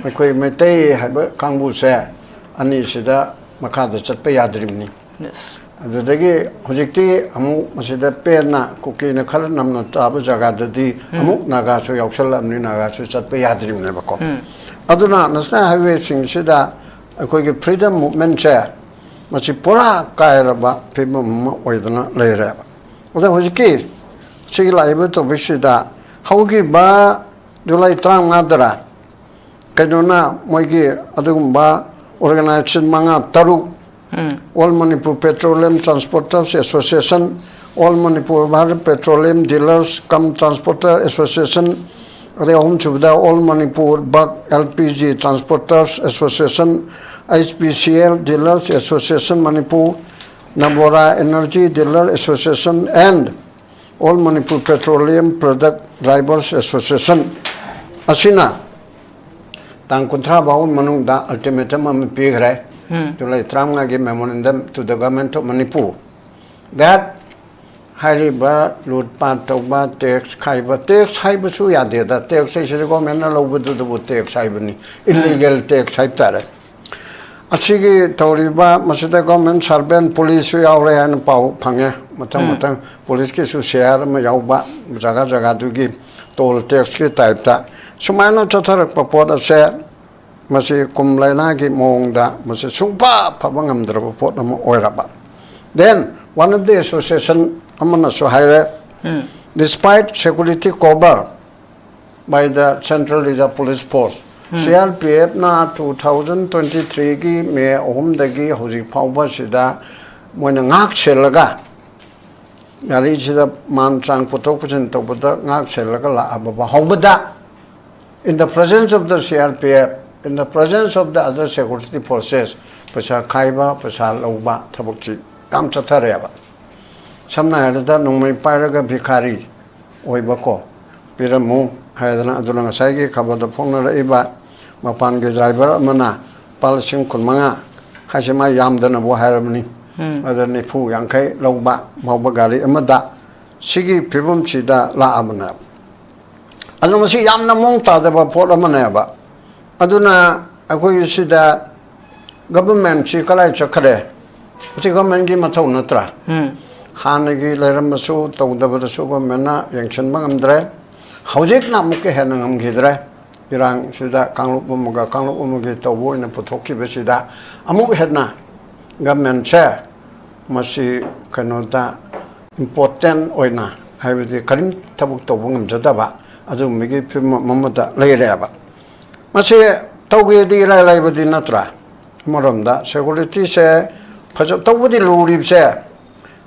ꯑꯩꯈꯣꯏ ꯃꯩꯇꯩ ꯍꯥꯏꯕ ꯀꯥꯡꯕꯨꯁꯦ ꯑꯅꯤꯁꯤꯗ ꯃꯈꯥꯗ ꯆꯠꯄ ꯌꯥꯗ꯭ꯔꯤꯕꯅꯤ꯫ ꯑꯗꯨꯗꯒꯤ ꯍꯧꯖꯤꯛꯇꯤ ꯑꯃꯨꯛ ꯃꯁꯤꯗ ꯄꯦꯟꯅ ꯀꯨꯀꯤꯅ ꯈꯔ ꯅꯝꯅ ꯇꯥꯕ ꯖꯒꯥꯗꯗꯤ ꯑꯃꯨꯛ ꯅꯥꯒꯥꯁꯨ ꯌꯥꯎꯁꯜꯂꯛꯑꯕꯅꯤ, ꯅꯥꯒꯥꯁꯨ ꯆꯠꯄ ꯌꯥꯗ꯭ꯔꯤꯕꯅꯦꯕꯀꯣ꯫ ꯑꯗꯨꯅ ꯅꯦꯁꯅꯦꯜ ꯍꯥꯏꯋꯦꯁꯤꯡꯁꯤꯗ ꯑꯩꯈꯣꯏꯒꯤ ꯐ꯭ꯔꯤꯗꯝ ꯃꯨꯞꯃꯦꯟꯁꯦ ꯃꯁꯤ ꯄꯨꯔꯥ ꯀꯥꯏꯔꯕ ꯐꯤꯕꯝ ꯑꯃ ꯑꯣꯏꯗꯅ ꯂꯩꯔꯦꯕ꯫ ꯑꯗꯣ ꯍꯧꯖꯤꯛꯀꯤ ꯁꯤꯒꯤ ꯂꯥꯛꯏꯕ ꯇꯣꯄꯤꯛꯁꯤꯗ ꯍꯧꯈꯤꯕ ꯖꯨꯂꯥꯏ ꯇꯔꯥꯃꯉꯥꯗꯔ ꯀꯩꯅꯣꯅ ꯃꯣꯏꯒꯤ ꯑꯗꯨꯒꯨꯝꯕ ꯑꯣꯔꯒꯅꯥꯏꯖꯦꯁꯟ ꯃꯉꯥ ꯇꯔꯨꯛ All Manipur Petroleum Transporters Association, All Manipur Bharat Petroleum Dealers cum Transporter Association, ꯑꯗꯩ ꯑꯍꯨꯝꯁꯨꯕꯗ All Manipur Bulk L P G Transporters Association, H P C L Dealers Association Manipur, Nabora Energy Dealer Association and All Manipur Petroleum Product Drivers Association ꯑꯁꯤꯅ ꯇꯥꯡ ꯀꯨꯟꯊ꯭ꯔꯥ ꯐꯥꯎꯕ ꯃꯅꯨꯡꯗ ultimatum ꯑꯃ ꯄꯤꯈ꯭ꯔꯦ꯫ ꯖꯨꯂꯥꯏ ꯇꯔꯥꯃꯉꯥꯒꯤ memorandum to the Government of Manipur that ꯍꯥꯏꯔꯤꯕ ꯂꯨꯠ ꯄꯥꯠ ꯇꯧꯕ, tax ꯈꯥꯏꯕ, tax ꯍꯥꯏꯕꯁꯨ ꯌꯥꯗꯦꯗ, tax ꯍꯥꯏꯁꯤꯗꯤ governmentꯅ ꯂꯧꯕꯗꯨꯗꯕꯨ tax ꯍꯥꯏꯕꯅꯤ, illegal tax ꯍꯥꯏꯕ ꯇꯥꯔꯦ꯫ ꯑꯁꯤꯒꯤ ꯇꯧꯔꯤꯕ ꯃꯁꯤꯗ government servant, policeꯁꯨ ꯌꯥꯎꯔꯦ ꯍꯥꯏꯅ ꯄꯥꯎ ꯐꯪꯉꯦ꯫ ꯃꯊꯪ ꯃꯊꯪ policeꯀꯤꯁꯨ share ꯑꯃ ꯌꯥꯎꯕ, ꯖꯒꯥ ꯖꯒꯥꯗꯨꯒꯤ toll taxꯀꯤ typeꯇ ꯁꯨꯃꯥꯏꯅ ꯆꯠꯊꯔꯛꯄ ꯄꯣꯠ ꯑꯁꯦ ꯃꯁꯤ ꯀꯨꯝ ꯂꯥꯏꯅꯥꯒꯤ ꯃꯑꯣꯡꯗ ꯃꯁꯤ ꯁꯨꯡꯐ ꯐꯕ ꯉꯝꯗ꯭ꯔꯕ ꯄꯣꯠ ꯑꯃ ꯑꯣꯏꯔꯕ꯫ Then one of the association ꯑꯃꯅꯁꯨ ꯍꯥꯏꯔꯦ, despite security cover by the Central Reserve Police Force, CRPFꯅ two thousand twenty threeꯒꯤ ꯃꯦ ꯑꯍꯨꯝꯗꯒꯤ ꯍꯧꯖꯤꯛ ꯐꯥꯎꯕꯁꯤꯗ ꯃꯣꯏꯅ ꯉꯥꯛ ꯁꯦꯜꯂꯒ ꯒꯥꯔꯤꯁꯤꯗ ꯃꯥꯟ ꯆꯥꯡ ꯄꯨꯊꯣꯛ ꯄꯨꯁꯤꯟ ꯇꯧꯕꯗ ꯉꯥꯛ ꯁꯦꯜꯂꯒ ꯂꯥꯛꯑꯕ ꯐꯥꯎꯕꯗ, in the presence of the CRPF, in the presence of the other security forces, ꯄꯩꯁꯥ ꯈꯥꯏꯕ, ꯄꯩꯁꯥ ꯂꯧꯕ ꯊꯕꯛꯁꯤ ꯌꯥꯝ ꯆꯠꯊꯔꯦꯕ꯫ ꯁꯝꯅ ꯍꯥꯏꯔꯕꯗ ꯅꯣꯡꯃꯩ ꯄꯥꯏꯔꯒ ꯚꯤꯈꯥꯔꯤ ꯑꯣꯏꯕꯀꯣ, ꯄꯤꯔꯝꯃꯨ ꯍꯥꯏꯗꯅ, ꯑꯗꯨꯅ ꯉꯁꯥꯏꯒꯤ ꯈꯕꯔꯗ ꯐꯣꯡꯅꯔꯛꯏꯕ ꯃꯄꯥꯟꯒꯤ driver ꯑꯃꯅ ꯂꯨꯄꯥ ꯂꯤꯁꯤꯡ ꯀꯨꯟꯃꯉꯥ ꯍꯥꯏꯁꯦ ꯃꯥ ꯌꯥꯝꯗꯅꯕꯨ ꯍꯥꯏꯔꯕꯅꯤ꯫ ꯑꯗ ꯅꯤꯐꯨ ꯌꯥꯡꯈꯩ ꯂꯧꯕ ꯐꯥꯎꯕ ꯒꯥꯔꯤ ꯑꯃꯗ ꯁꯤꯒꯤ ꯐꯤꯕꯝꯁꯤꯗ ꯂꯥꯛꯑꯕꯅꯦꯕ꯫ ꯑꯗꯨꯅ ꯃꯁꯤ ꯌꯥꯝꯅ ꯃꯑꯣꯡ ꯇꯥꯗꯕ ꯄꯣꯠ ꯑꯃꯅꯦꯕ꯫ ꯑꯗꯨꯅ ꯑꯩꯈꯣꯏꯒꯤ ꯁꯤꯗ governmentꯁꯤ ꯀꯗꯥꯏ ꯆꯠꯈ꯭ꯔꯦ? ꯃꯁꯤ governmentꯀꯤ ꯃꯊꯧ ꯅꯠꯇ꯭ꯔꯥ? ꯍꯥꯟꯅꯒꯤ ꯂꯩꯔꯝꯕꯁꯨ ꯇꯧꯗꯕꯗꯁꯨ governmentꯅ ꯌꯦꯡꯁꯤꯟꯕ ꯉꯝꯗ꯭ꯔꯦ꯫ ꯍꯧꯖꯤꯛꯅ ꯑꯃꯨꯛꯀ ꯍꯦꯟꯅ ꯉꯝꯈꯤꯗ꯭ꯔꯦ꯫ ꯏꯔꯥꯡꯁꯤꯗ ꯀꯥꯡꯂꯨꯞ ꯑꯃꯒ ꯀꯥꯡꯂꯨꯞ ꯑꯃꯒꯤ ꯇꯧꯕ ꯑꯣꯏꯅ ꯄꯨꯊꯣꯛꯈꯤꯕꯁꯤꯗ ꯑꯃꯨꯛ ꯍꯦꯟꯅ governmentꯁꯦ ꯃꯁꯤ ꯀꯩꯅꯣꯗ important ꯑꯣꯏꯅ, ꯍꯥꯏꯕꯗꯤ ꯀꯔꯤꯝ ꯊꯕꯛ ꯇꯧꯕ ꯉꯝꯖꯗꯕ ꯑꯗꯨꯒꯨꯝꯕꯒꯤ ꯐꯤꯕꯝ ꯑꯃꯗ ꯂꯩꯔꯦꯕ꯫ ꯃꯁꯤ ꯇꯧꯒꯦꯗꯤ ꯏꯔꯥꯏ ꯂꯥꯏꯕꯗꯤ ꯅꯠꯇ꯭ꯔꯥ? ꯑꯃꯔꯣꯝꯗ securityꯁꯦ ꯐꯖ ꯇꯧꯕꯗꯤ ꯂꯨꯔꯤꯕꯁꯦ,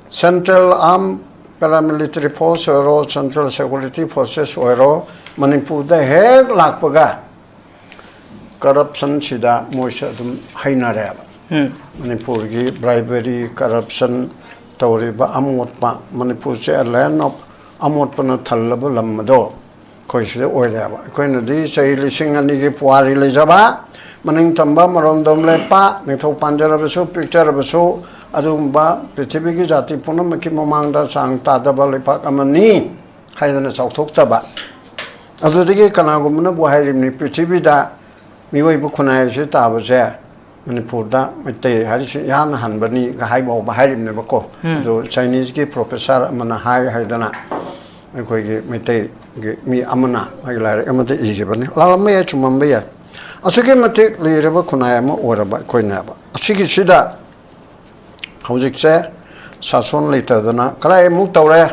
Central Armed Paramilitary Force ꯑꯣꯏꯔꯣ, Central Security Forces ꯑꯣꯏꯔꯣ, ꯃꯅꯤꯄꯨꯔꯗ ꯍꯦꯛ ꯂꯥꯛꯄꯒ ꯀꯔꯞꯁꯟꯁꯤꯗ ꯃꯣꯏꯁꯦ ꯑꯗꯨꯝ ꯍꯩꯅꯔꯦꯕ꯫ ꯃꯅꯤꯄꯨꯔꯒꯤ ꯕ꯭ꯔꯥꯏꯕꯔꯤ, ꯀꯔꯞꯁꯟ ꯇꯧꯔꯤꯕ ꯑꯃꯣꯠꯄ, ꯃꯅꯤꯄꯨꯔꯁꯦ land of ꯑꯃꯣꯠꯄꯅ ꯊꯜꯂꯕ ꯂꯝ ꯑꯗꯣ ꯑꯩꯈꯣꯏ ꯁꯤꯗ ꯑꯣꯏꯔꯦꯕ꯫ ꯑꯩꯈꯣꯏꯅꯗꯤ ꯆꯍꯤ ꯂꯤꯁꯤꯡ ꯑꯅꯤꯒꯤ ꯄꯨꯋꯥꯔꯤ ꯂꯩꯖꯕ, ꯃꯅꯤꯡ ꯇꯝꯕ ꯃꯔꯣꯝꯗꯣꯝ ꯂꯦꯞꯄ, ꯅꯤꯡꯊꯧ ꯄꯥꯟꯖꯔꯕꯁꯨ ꯄꯤꯛꯆꯔꯕꯁꯨ, ꯑꯗꯨꯒꯨꯝꯕ ꯄ꯭ꯔꯤꯊꯤꯕꯤꯒꯤ ꯖꯥꯇꯤ ꯄꯨꯝꯅꯃꯛꯀꯤ ꯃꯃꯥꯡꯗ ꯆꯥꯡ ꯇꯥꯗꯕ ꯂꯩꯄꯥꯛ ꯑꯃꯅꯤ ꯍꯥꯏꯗꯅ ꯆꯥꯎꯊꯣꯛꯆꯕ꯫ ꯑꯗꯨꯗꯒꯤ ꯀꯅꯥꯒꯨꯝꯕꯅꯕꯨ ꯍꯥꯏꯔꯤꯕꯅꯤ, ꯄ꯭ꯔꯤꯊꯤꯕꯤꯗ ꯃꯤꯑꯣꯏꯕ ꯈꯨꯟꯅꯥꯏ ꯑꯁꯤ ꯇꯥꯕꯁꯦ ꯃꯅꯤꯄꯨꯔꯗ ꯃꯩꯇꯩ ꯍꯥꯏꯔꯤꯁꯤ ꯏꯍꯥꯟ ꯍꯥꯟꯕꯅꯤꯒ ꯍꯥꯏꯕ ꯐꯥꯎꯕ ꯍꯥꯏꯔꯤꯕꯅꯦꯕꯀꯣ꯫ ꯑꯗꯣ Chineseꯀꯤ professor ꯑꯃꯅ ꯍꯥꯏ ꯍꯥꯏꯗꯅ ꯑꯩꯈꯣꯏꯒꯤ ꯃꯩꯇꯩꯒꯤ ꯃꯤ ꯑꯃꯅ ꯃꯥꯒꯤ ꯂꯥꯏꯔꯤꯛ ꯑꯃꯗ ꯏꯈꯤꯕꯅꯤ꯫ ꯂꯥꯜꯂꯝꯕ ꯌꯥꯏ, ꯆꯨꯝꯃꯝꯕ ꯌꯥꯏ꯫ ꯑꯁꯨꯛꯀꯤ ꯃꯇꯤꯛ ꯂꯤꯔꯕ ꯈꯨꯟꯅꯥꯏ ꯑꯃ ꯑꯣꯏꯔꯕ ꯑꯩꯈꯣꯏꯅꯦꯕ꯫ ꯑꯁꯤꯒꯤꯁꯤꯗ ꯍꯧꯖꯤꯛꯁꯦ ꯁꯥꯁꯣꯟ ꯂꯩꯇꯗꯅ ꯀꯗꯥꯏ ꯑꯃꯨꯛ ꯇꯧꯔꯦ?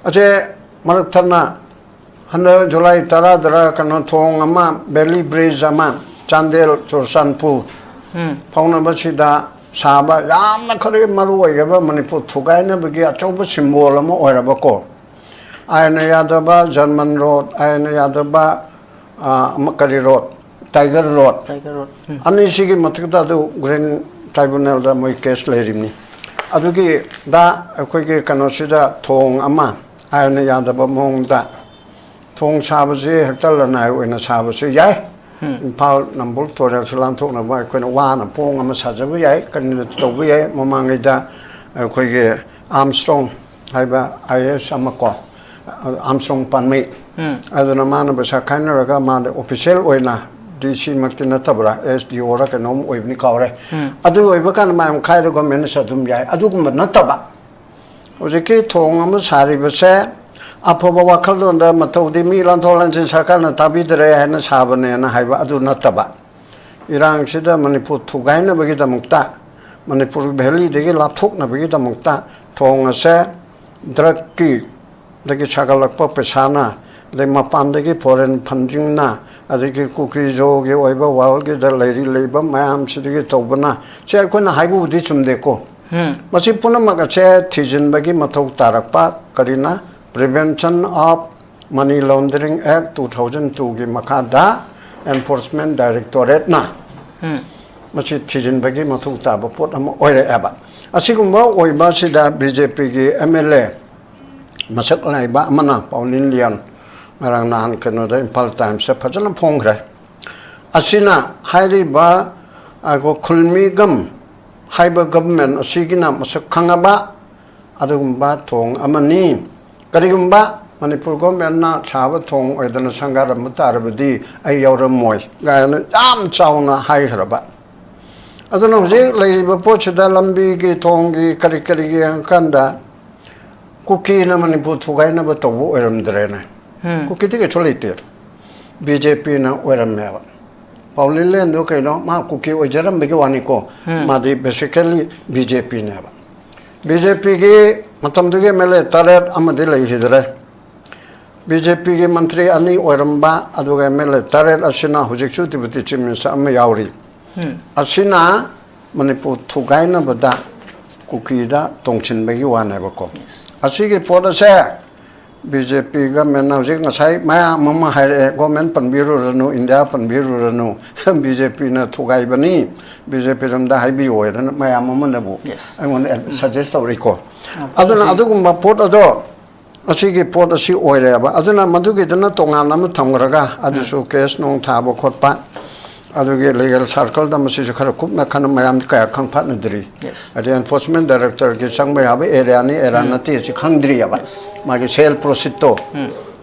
ꯑꯁꯦ ꯃꯔꯛ ꯊꯠꯅ ꯍꯟꯗꯛ ꯖꯨꯂꯥꯏ ꯇꯔꯥꯗꯔ ꯀꯩꯅꯣ ꯊꯣꯡ ꯑꯃ, ꯕꯦꯂꯤ ꯕ꯭ꯔꯤꯖ ꯑꯃ, ꯆꯥꯟꯗꯦꯜ ꯆꯨꯔꯆꯥꯟꯄꯨꯔ ꯐꯥꯎꯅꯕꯁꯤꯗ ꯁꯥꯕ ꯌꯥꯝꯅ ꯈꯔ ꯃꯔꯨ ꯑꯣꯏꯈ꯭ꯔꯕ ꯃꯅꯤꯄꯨꯔ ꯊꯨꯒꯥꯏꯅꯕꯒꯤ ꯑꯆꯧꯕ symbol ꯑꯃ ꯑꯣꯏꯔꯕꯀꯣ꯫ ꯑꯥꯏꯟꯅ ꯌꯥꯗꯕ ꯖꯔꯃꯟ ꯔꯣꯗ, ꯑꯥꯏꯟꯅ ꯌꯥꯗꯕ, ꯑ, ꯑꯃ ꯀꯔꯤ road, tiger road, tiger road. ꯑꯅꯤꯁꯤꯒꯤ ꯃꯊꯛꯇ ꯑꯗꯨ Grand Tribunalꯗ ꯃꯣꯏ case ꯂꯩꯔꯤꯕꯅꯤ꯫ ꯑꯗꯨꯒꯤꯗ ꯑꯩꯈꯣꯏꯒꯤ ꯀꯩꯅꯣꯁꯤꯗ ꯊꯣꯡ ꯑꯃ ꯑꯥꯏꯟꯅ ꯌꯥꯗꯕ ꯃꯑꯣꯡꯗ ꯊꯣꯡ ꯁꯥꯕꯁꯤ ꯍꯦꯛꯇ ꯂꯅꯥꯏ ꯑꯣꯏꯅ ꯁꯥꯕꯁꯨ ꯌꯥꯏ꯫ ꯏꯝꯐꯥꯜ ꯅꯝꯕꯣꯜ ꯇꯨꯔꯦꯜꯁꯨ ꯂꯥꯟꯊꯣꯛꯅꯕ ꯑꯩꯈꯣꯏꯅ ꯋꯥꯅ ꯄꯣꯡ ꯑꯃ ꯁꯥꯖꯕ ꯌꯥꯏ, ꯀꯔꯤꯅ ꯇꯧꯕ ꯌꯥꯏ꯫ ꯃꯃꯥꯡꯉꯩꯗ ꯑꯩꯈꯣꯏꯒꯤ ꯑꯥꯔꯝꯁꯇ꯭ꯔꯣꯡ ꯍꯥꯏꯕ IAS ꯑꯃ ꯀꯣ, ꯑꯥꯔꯝꯁꯇ꯭ꯔꯣꯡ ꯄꯥꯟꯃꯩ, ꯑꯗꯨꯅ ꯃꯥꯅ ꯄꯩꯁꯥ ꯈꯥꯏꯅꯔꯒ ꯃꯥꯅ official ꯑꯣꯏꯅ DC ꯃꯛꯇꯤ ꯅꯠꯇꯕ꯭ꯔꯥ, SDOꯔ ꯀꯩꯅꯣꯝ ꯑꯣꯏꯕꯅꯤ, ꯀꯥꯎꯔꯦ꯫ ꯑꯗꯨ ꯑꯣꯏꯕ ꯀꯥꯟꯗ ꯃꯌꯥꯝ ꯈꯥꯏꯔꯒ governmentꯅꯁꯨ ꯑꯗꯨꯝ ꯌꯥꯏ꯫ ꯑꯗꯨꯒꯨꯝꯕ ꯅꯠꯇꯕ ꯍꯧꯖꯤꯛꯀꯤ ꯊꯣꯡ ꯑꯃ ꯁꯥꯔꯤꯕꯁꯦ ꯑꯐꯕ ꯋꯥꯈꯜꯂꯣꯟꯗ ꯃꯇꯧꯗꯤ ꯃꯤ ꯂꯥꯟꯊꯣꯛ ꯂꯥꯟꯁꯤꯟ ꯁꯔꯀꯥꯔꯅ ꯇꯥꯕꯤꯗꯔꯦ ꯍꯥꯏꯅ ꯁꯥꯕꯅꯦꯅ ꯍꯥꯏꯕ ꯑꯗꯨ ꯅꯠꯇꯕ, ꯏꯔꯥꯡꯁꯤꯗ ꯃꯅꯤꯄꯨꯔ ꯊꯨꯒꯥꯏꯅꯕꯒꯤꯗꯃꯛꯇ, ꯃꯅꯤꯄꯨꯔ valleyꯗꯒꯤ ꯂꯥꯞꯊꯣꯛꯅꯕꯒꯤꯗꯃꯛꯇ ꯊꯣꯡ ꯑꯁꯦ drugꯀꯤ ꯗꯒꯤ ꯁꯥꯒꯠꯂꯛꯄ ꯄꯩꯁꯥꯅ, ꯑꯗꯩ ꯃꯄꯥꯟꯗꯒꯤ foreign fundingꯅ, ꯑꯗꯒꯤ ꯀꯨꯀꯤꯖꯣꯒꯤ ꯑꯣꯏꯕ ꯋꯥꯔꯜꯒꯤꯗ ꯂꯩꯔꯤ ꯂꯩꯕ ꯃꯌꯥꯝꯁꯤꯗꯒꯤ ꯇꯧꯕꯅ, ꯁꯤ ꯑꯩꯈꯣꯏꯅ ꯍꯥꯏꯕꯕꯨꯗꯤ ꯆꯨꯝꯗꯦꯀꯣ꯫ ꯃꯁꯤ ꯄꯨꯝꯅꯃꯛ ꯑꯁꯦ ꯊꯤꯖꯤꯟꯕꯒꯤ ꯃꯊꯧ ꯇꯥꯔꯛꯄ ꯀꯔꯤꯅ? Prevention of Money Laundering Act two thousand two ꯒꯤ ꯃꯈꯥꯗ Enforcement Directorate ꯅ ꯃꯁꯤ ꯊꯤꯖꯤꯟꯕꯒꯤ ꯃꯊꯧ ꯇꯥꯕ ꯄꯣꯠ ꯑꯃ ꯑꯣꯏꯔꯛꯑꯦꯕ꯫ ꯑꯁꯤꯒꯨꯝꯕ ꯑꯣꯏꯕ ꯑꯁꯤꯗ ꯕꯤ ꯖꯦ ꯄꯤꯒꯤ ꯑꯦꯝ ꯑꯦꯜ ꯑꯦ ꯃꯁꯛ ꯅꯥꯏꯕ ꯑꯃꯅ, ꯄꯥꯎꯂꯤꯟ ꯂꯤꯌꯥꯟ, ꯉꯔꯥꯡ ꯅꯍꯥꯟ ꯀꯩꯅꯣꯗ ꯏꯝꯐꯥꯜ ꯇꯥꯏꯝꯁꯇ ꯐꯖꯅ ꯐꯣꯡꯈ꯭ꯔꯦ꯫ ꯑꯁꯤꯅ ꯍꯥꯏꯔꯤꯕ, ꯑꯩꯈꯣꯏ ꯈꯨꯜꯃꯤꯒꯝ ꯍꯥꯏꯕ ꯒꯚꯔꯟꯃꯦꯟꯠ ꯑꯁꯤꯒꯤꯅ ꯃꯁꯛ ꯈꯪꯉꯕ ꯑꯗꯨꯒꯨꯝꯕ ꯊꯣꯡ ꯑꯃꯅꯤ꯫ ꯀꯔꯤꯒꯨꯝꯕ ꯃꯅꯤꯄꯨꯔ ꯒꯣꯔꯃꯦꯟꯅ ꯁꯥꯕ ꯊꯣꯡ ꯑꯣꯏꯗꯅ ꯁꯪꯒꯥꯔꯝꯕ ꯇꯥꯔꯕꯗꯤ ꯑꯩ ꯌꯥꯎꯔꯝꯃꯣꯏ ꯀꯥꯏꯅ ꯌꯥꯝ ꯆꯥꯎꯅ ꯍꯥꯏꯈ꯭ꯔꯕ꯫ ꯑꯗꯨꯅ ꯍꯧꯖꯤꯛ ꯂꯩꯔꯤꯕ ꯄꯣꯠꯁꯤꯗ ꯂꯝꯕꯤꯒꯤ, ꯊꯣꯡꯒꯤ, ꯀꯔꯤ ꯀꯔꯤꯒꯤ ꯌꯦꯡꯉꯀꯥꯟꯗ ꯀꯨꯀꯤꯅ ꯃꯅꯤꯄꯨꯔ ꯊꯨꯒꯥꯏꯅꯕ ꯇꯧꯕ ꯑꯣꯏꯔꯝꯗ꯭ꯔꯦꯅꯦ꯫ ꯀꯨꯀꯤꯗꯤ ꯀꯩꯁꯨ ꯂꯩꯇꯦ꯫ ꯕꯤ ꯖꯦ ꯄꯤꯅ ꯑꯣꯏꯔꯝꯃꯦꯕ꯫ ꯄꯥꯎꯂꯤꯟ ꯂꯦꯟꯗꯣ ꯀꯩꯅꯣ, ꯃꯥ ꯀꯨꯀꯤ ꯑꯣꯏꯖꯔꯝꯕꯒꯤ ꯋꯥꯅꯤꯀꯣ, ꯃꯥꯗꯤ basically ꯕꯤ ꯖꯦ ꯄꯤꯅꯦꯕ꯫ ꯕꯤ ꯖꯦ ꯄꯤꯒꯤ ꯃꯇꯝꯗꯨꯒꯤ ꯑꯦꯝ ꯑꯦꯜ ꯑꯦ ꯇꯔꯦꯠ ꯑꯃꯗꯤ ꯂꯩꯈꯤꯗ꯭ꯔꯦ꯫ ꯕꯤ ꯖꯦ ꯄꯤꯒꯤ ꯃꯟꯇ꯭ꯔꯤ ꯑꯅꯤ ꯑꯣꯏꯔꯝꯕ, ꯑꯗꯨꯒ ꯑꯦꯝ ꯑꯦꯜ ꯑꯦ ꯇꯔꯦꯠ ꯑꯁꯤꯅ ꯍꯧꯖꯤꯛꯁꯨ Deputy Chief Minister ꯑꯃ ꯌꯥꯎꯔꯤ꯫ ꯑꯁꯤꯅ ꯃꯅꯤꯄꯨꯔ ꯊꯨꯒꯥꯏꯅꯕꯗ ꯀꯨꯀꯤꯗ ꯇꯣꯡꯁꯤꯟꯕꯒꯤ ꯋꯥꯅꯦꯕꯀꯣ꯫ ꯑꯁꯤꯒꯤ ꯄꯣꯠ ꯑꯁꯦ ꯕꯤ ꯖꯦ ꯄꯤ ꯒꯚꯔꯟꯃꯦꯟꯠꯅ ꯍꯧꯖꯤꯛ ꯉꯁꯥꯏ ꯃꯌꯥꯝ ꯑꯃ ꯍꯥꯏꯔꯛꯑꯦ, ꯒꯣꯔꯃꯦꯟꯠ ꯄꯟꯕꯤꯔꯨꯔꯅꯨ, ꯏꯟꯗꯤꯌꯥ ꯄꯟꯕꯤꯔꯨꯔꯅꯨ, ꯕꯤ ꯖꯦ ꯄꯤꯅ ꯊꯨꯒꯥꯏꯕꯅꯤ, ꯕꯤ ꯖꯦ ꯄꯤ ꯔꯣꯝꯗ ꯍꯥꯏꯕꯤꯌꯨ ꯍꯥꯏꯗꯅ ꯃꯌꯥꯝ ꯑꯃꯅꯕꯨ ꯑꯩꯉꯣꯟꯗ ꯁꯖꯦꯁ ꯇꯧꯔꯛꯏꯀꯣ꯫ ꯑꯗꯨꯅ ꯑꯗꯨꯒꯨꯝꯕ ꯄꯣꯠ ꯑꯗꯣ, ꯑꯁꯤꯒꯤ ꯄꯣꯠ ꯑꯁꯤ ꯑꯣꯏꯔꯦꯕ꯫ ꯑꯗꯨꯅ ꯃꯗꯨꯒꯤꯗꯨꯅ ꯇꯣꯉꯥꯟꯅ ꯑꯃ ꯊꯝꯈ꯭ꯔꯒ, ꯑꯗꯨꯁꯨ ꯀꯦꯁ ꯅꯨꯡ ꯊꯥꯕ ꯈꯣꯠꯄ, ꯑꯗꯨꯒꯤ ꯂꯤꯒꯦꯜ ꯁꯥꯔꯀꯜꯗ ꯃꯁꯤꯁꯨ ꯈꯔ ꯀꯨꯞꯅ ꯈꯟꯅ ꯃꯌꯥꯝꯗꯤ ꯀꯌꯥ ꯈꯪꯐꯥꯠꯅꯗ꯭ꯔꯤ꯫ ꯍꯥꯏꯗꯤ ꯑꯦꯟꯐꯣꯔꯁꯃꯦꯟꯠ ꯗꯥꯏꯔꯦꯛꯇꯣꯔꯦꯠꯀꯤ ꯆꯪꯕ ꯌꯥꯕ ꯑꯦꯔꯤꯌꯥꯅꯤ, ꯑꯦꯔꯤꯌꯥ ꯅꯠꯇꯦ, ꯁꯤ ꯈꯪꯗ꯭ꯔꯤꯑꯕ꯫ ꯃꯥꯒꯤ ꯁꯦꯜ ꯄ꯭ꯔꯣꯁꯤꯠꯇꯣ,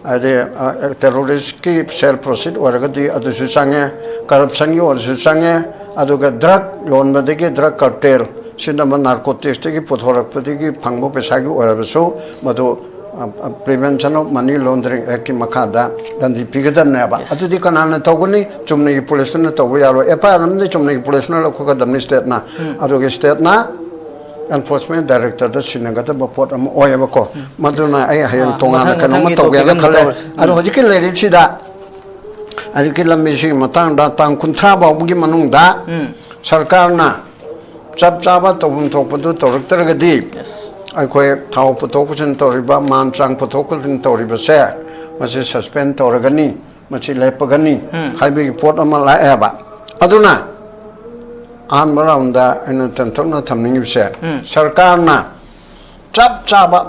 ꯍꯥꯏꯗꯤ, ꯑ, ꯇꯦꯔꯣꯔꯤꯁꯀꯤ ꯁꯦꯜ ꯄ꯭ꯔꯣꯁꯤꯠ ꯑꯣꯏꯔꯒꯗꯤ ꯑꯗꯨꯁꯨ ꯆꯪꯉꯦ, ꯀꯔꯞꯁꯟꯒꯤ ꯑꯣꯏꯔꯁꯨ ꯆꯪꯉꯦ, ꯑꯗꯨꯒ ꯗ꯭ꯔꯒ ꯌꯣꯟꯕꯗꯒꯤ, ꯗ꯭ꯔꯒ ꯀꯥꯔꯇꯦꯜ, ꯁꯤꯅ ꯑꯃ ꯅꯥꯔꯀꯣꯇꯤꯛꯁꯇꯒꯤ ꯄꯨꯊꯣꯔꯛꯄꯗꯒꯤ ꯐꯪꯕ ꯄꯩꯁꯥꯒꯤ ꯑꯣꯏꯔꯕꯁꯨ ꯃꯗꯨ, ꯑ, ꯑ, Prevention of Money Laundering Actꯀꯤ ꯃꯈꯥꯗ ꯗꯟꯗꯤ ꯄꯤꯒꯗꯕꯅꯦꯕ꯫ ꯑꯗꯨꯗꯤ ꯀꯅꯥꯅ ꯇꯧꯒꯅꯤ? ꯆꯨꯝꯅꯒꯤ ꯄꯨꯂꯤꯁꯇꯨꯅ ꯇꯧꯕ ꯌꯥꯔꯣꯏ꯫ ꯑꯦꯐ ꯑꯥꯏ ꯑꯥꯔ ꯑꯃꯗꯤ ꯆꯨꯝꯅꯒꯤ ꯄꯨꯂꯤꯁꯅ ꯂꯧꯊꯣꯛꯀꯗꯕꯅꯤ, ꯁ꯭ꯇꯦꯠꯅ꯫ ꯑꯗꯨꯒꯤ ꯁ꯭ꯇꯦꯠꯅ ꯑꯦꯟꯐꯣꯔꯁꯃꯦꯟꯠ ꯗꯥꯏꯔꯦꯛꯇꯣꯔꯦꯠꯇ ꯁꯤꯟꯅꯒꯗꯕ ꯄꯣꯠ ꯑꯃ ꯑꯣꯏꯌꯦꯕꯀꯣ꯫ ꯃꯗꯨꯅ ꯑꯩ ꯍꯌꯦꯡ ꯑꯥ, ꯇꯣꯉꯥꯟꯅ ꯃꯊꯪ, ꯀꯩꯅꯣꯝꯃ ꯃꯊꯪꯒꯤ ꯇꯧꯒꯦꯅ topic ꯑꯃ ꯈꯜꯂꯦ꯫ ꯇꯧꯔꯁꯤ꯫ ꯑꯗꯣ ꯎꯝ꯫ ꯍꯧꯖꯤꯛꯀꯤ ꯂꯩꯔꯤꯕꯁꯤꯗ ꯑꯗꯨꯒꯤ ꯂꯝꯕꯤꯁꯤꯒꯤ ꯃꯇꯥꯡꯗ ꯇꯥꯡ ꯀꯨꯟꯊ꯭ꯔꯥ ꯐꯥꯎꯕꯒꯤ ꯃꯅꯨꯡꯗ ꯎꯝ ꯁꯔꯀꯥꯔꯅ ꯆꯞ ꯆꯥꯕ ꯇꯧꯐꯝ ꯊꯣꯛꯄꯗꯨ ꯇꯧꯔꯛꯇ꯭ꯔꯒꯗꯤ, yes, ꯑꯩꯈꯣꯏ ꯊꯥꯎ ꯄꯨꯊꯣꯛ ꯄꯨꯁꯤꯟ ꯇꯧꯔꯤꯕ, ꯃꯥꯟ ꯆꯥꯡ ꯄꯨꯊꯣꯛ ꯄꯨꯁꯤꯟ ꯇꯧꯔꯤꯕꯁꯦ, ꯃꯁꯤ suspend ꯇꯧꯔꯒꯅꯤ, ꯃꯁꯤ ꯂꯦꯞꯄꯒꯅꯤ ꯎꯝ ꯍꯥꯏꯕꯒꯤ ꯄꯣꯠ ꯑꯃ ꯂꯥꯛꯑꯦꯕ꯫ ꯑꯗꯨꯅ ꯑꯍꯥꯟꯕ round ꯑꯩꯅ ꯇꯦꯟꯇꯛꯅ ꯊꯝꯅꯤꯡꯉꯤꯕꯁꯦ, ꯎꯝ ꯁꯔꯀꯥꯔꯅ ꯆꯞ ꯆꯥꯕ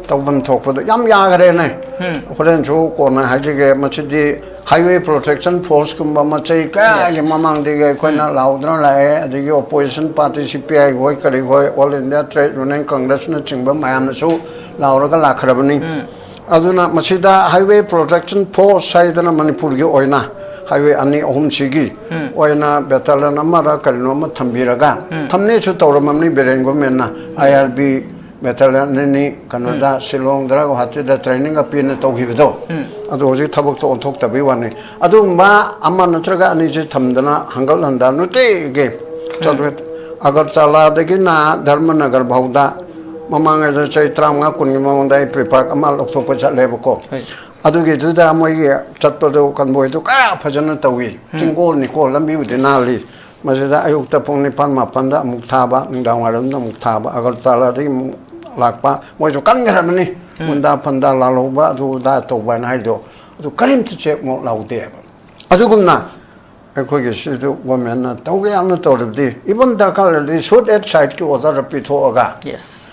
ꯇꯧꯐꯝ ꯊꯣꯛꯄꯗꯣ ꯌꯥꯝ ꯌꯥꯈ꯭ꯔꯦꯅꯦ꯫ ꯎꯝ ꯍꯣꯔꯦꯟꯁꯨ ꯀꯣꯟꯅ ꯍꯥꯏꯖꯒꯦ, ꯃꯁꯤꯗꯤ Highway Protection Force ꯀꯨꯝꯕ ꯃꯆꯩ ꯀꯌꯥꯒꯤ yes ꯃꯃꯥꯡꯗꯒꯤ ꯑꯩꯈꯣꯏꯅ ꯎꯝ ꯂꯥꯎꯗꯨꯅ ꯂꯥꯛꯑꯦ, ꯑꯗꯒꯤ opposition party C P I ꯍꯣꯏ, ꯀꯔꯤ ꯍꯣꯏ, All India Trade Union Congressꯅꯆꯤꯡꯕ ꯃꯌꯥꯝꯅꯁꯨ ꯂꯥꯎꯔꯒ ꯂꯥꯛꯈ꯭ꯔꯕꯅꯤ꯫ ꯎꯝ ꯑꯗꯨꯅ ꯃꯁꯤꯗ Highway Protection Force ꯍꯥꯏꯗꯅ ꯃꯅꯤꯄꯨꯔꯒꯤ ꯑꯣꯏꯅ highway ꯑꯅꯤ ꯑꯍꯨꯝꯁꯤꯒꯤ ꯎꯝ ꯑꯣꯏꯅ battalion ꯑꯃꯔ ꯀꯔꯤꯅꯣ ꯑꯃ ꯊꯝꯕꯤꯔꯒ, ꯎꯝ ꯊꯝꯅꯦꯁꯨ ꯇꯧꯔꯝꯃꯕꯅꯤ ꯕꯤꯔꯦꯟ ꯒꯣꯔꯃꯦꯟꯅ, I R B battalion ꯑꯅꯤ ꯀꯩꯅꯣꯗ, ꯎꯝ ꯁꯤꯂꯣꯡꯗꯔ ꯒꯨꯋꯥꯍꯥꯇꯤꯗ training ꯒ ꯄꯤꯅ ꯇꯧꯈꯤꯕꯗꯣ꯫ ꯎꯝ ꯑꯗꯣ ꯍꯧꯖꯤꯛ ꯊꯕꯛꯇꯣ ꯑꯣꯟꯊꯣꯛꯇꯕꯩ ꯋꯥꯅꯤ꯫ ꯑꯗꯨꯒꯨꯝꯕ ꯑꯃ ꯅꯠꯇ꯭ꯔꯒ ꯑꯅꯤꯁꯦ ꯊꯝꯗꯅ ꯍꯪꯒꯠ ꯍꯟꯗ ꯅꯨꯡꯇꯤꯒꯤ ꯎꯝ ꯆꯠꯄ꯫ ꯑꯒꯔꯇꯂꯥꯗꯒꯤꯅ ꯙꯔꯃꯅꯒꯔ ꯐꯥꯎꯗ ꯃꯃꯥꯡꯉꯩꯗ ꯆꯍꯤ ꯇꯔꯥꯃꯉꯥ ꯀꯨꯟꯒꯤ ꯃꯃꯥꯡꯗ ꯑꯩ pre park ꯑꯃ ꯂꯧꯊꯣꯛꯄ ꯆꯠꯂꯦꯕꯀꯣ꯫ ꯍꯣꯏ꯫ ꯑꯗꯨꯒꯤꯗꯨꯗ ꯃꯣꯏꯒꯤ ꯆꯠꯄꯗꯣ convoy ꯗꯣ ꯀꯌꯥ ꯐꯖꯅ ꯇꯧꯏ꯫ ꯎꯝ ꯆꯤꯡꯒꯣꯜ ꯅꯤꯀꯣꯜ ꯂꯝꯕꯤꯕꯨꯗꯤ ꯅꯥꯜꯂꯤ꯫ ꯃꯁꯤꯗ ꯑꯌꯨꯛꯇ ꯄꯨꯡ ꯅꯤꯄꯥꯟ ꯃꯥꯄꯟꯗ ꯑꯃꯨꯛ ꯊꯥꯕ, ꯅꯨꯡꯗꯥꯡ ꯋꯥꯏꯔꯝꯗ ꯑꯃꯨꯛ ꯊꯥꯕ, ꯑꯒꯔꯇꯂꯥꯗꯒꯤ ꯑꯃꯨꯛ ꯂꯥꯛꯄ, ꯃꯣꯏꯁꯨ ꯀꯟꯈ꯭ꯔꯕꯅꯤ꯫ ꯎꯝ ꯒꯨꯟꯗꯥ ꯐꯟꯗꯥ ꯂꯥꯜꯍꯧꯕ, ꯑꯗꯨ ꯑꯗꯥ ꯇꯧꯕ ꯍꯥꯏꯅ ꯍꯥꯏꯗꯣ, ꯑꯗꯨ ꯀꯔꯤꯝꯇ ꯆꯦꯛ ꯃꯣꯛ ꯂꯥꯎꯗꯦꯕ꯫ ꯑꯗꯨꯒꯨꯝꯅ ꯑꯩꯈꯣꯏꯒꯤ ꯁꯤꯗ ꯒꯣꯔꯃꯦꯟꯅ ꯇꯧꯒꯦ ꯌꯥꯝꯅ ꯇꯧꯔꯕꯗꯤ, even ꯗꯔꯀꯥꯔ ꯂꯩꯔꯗꯤ shoot at site ꯀꯤ order ꯄꯤꯊꯣꯛꯑꯒ, yes,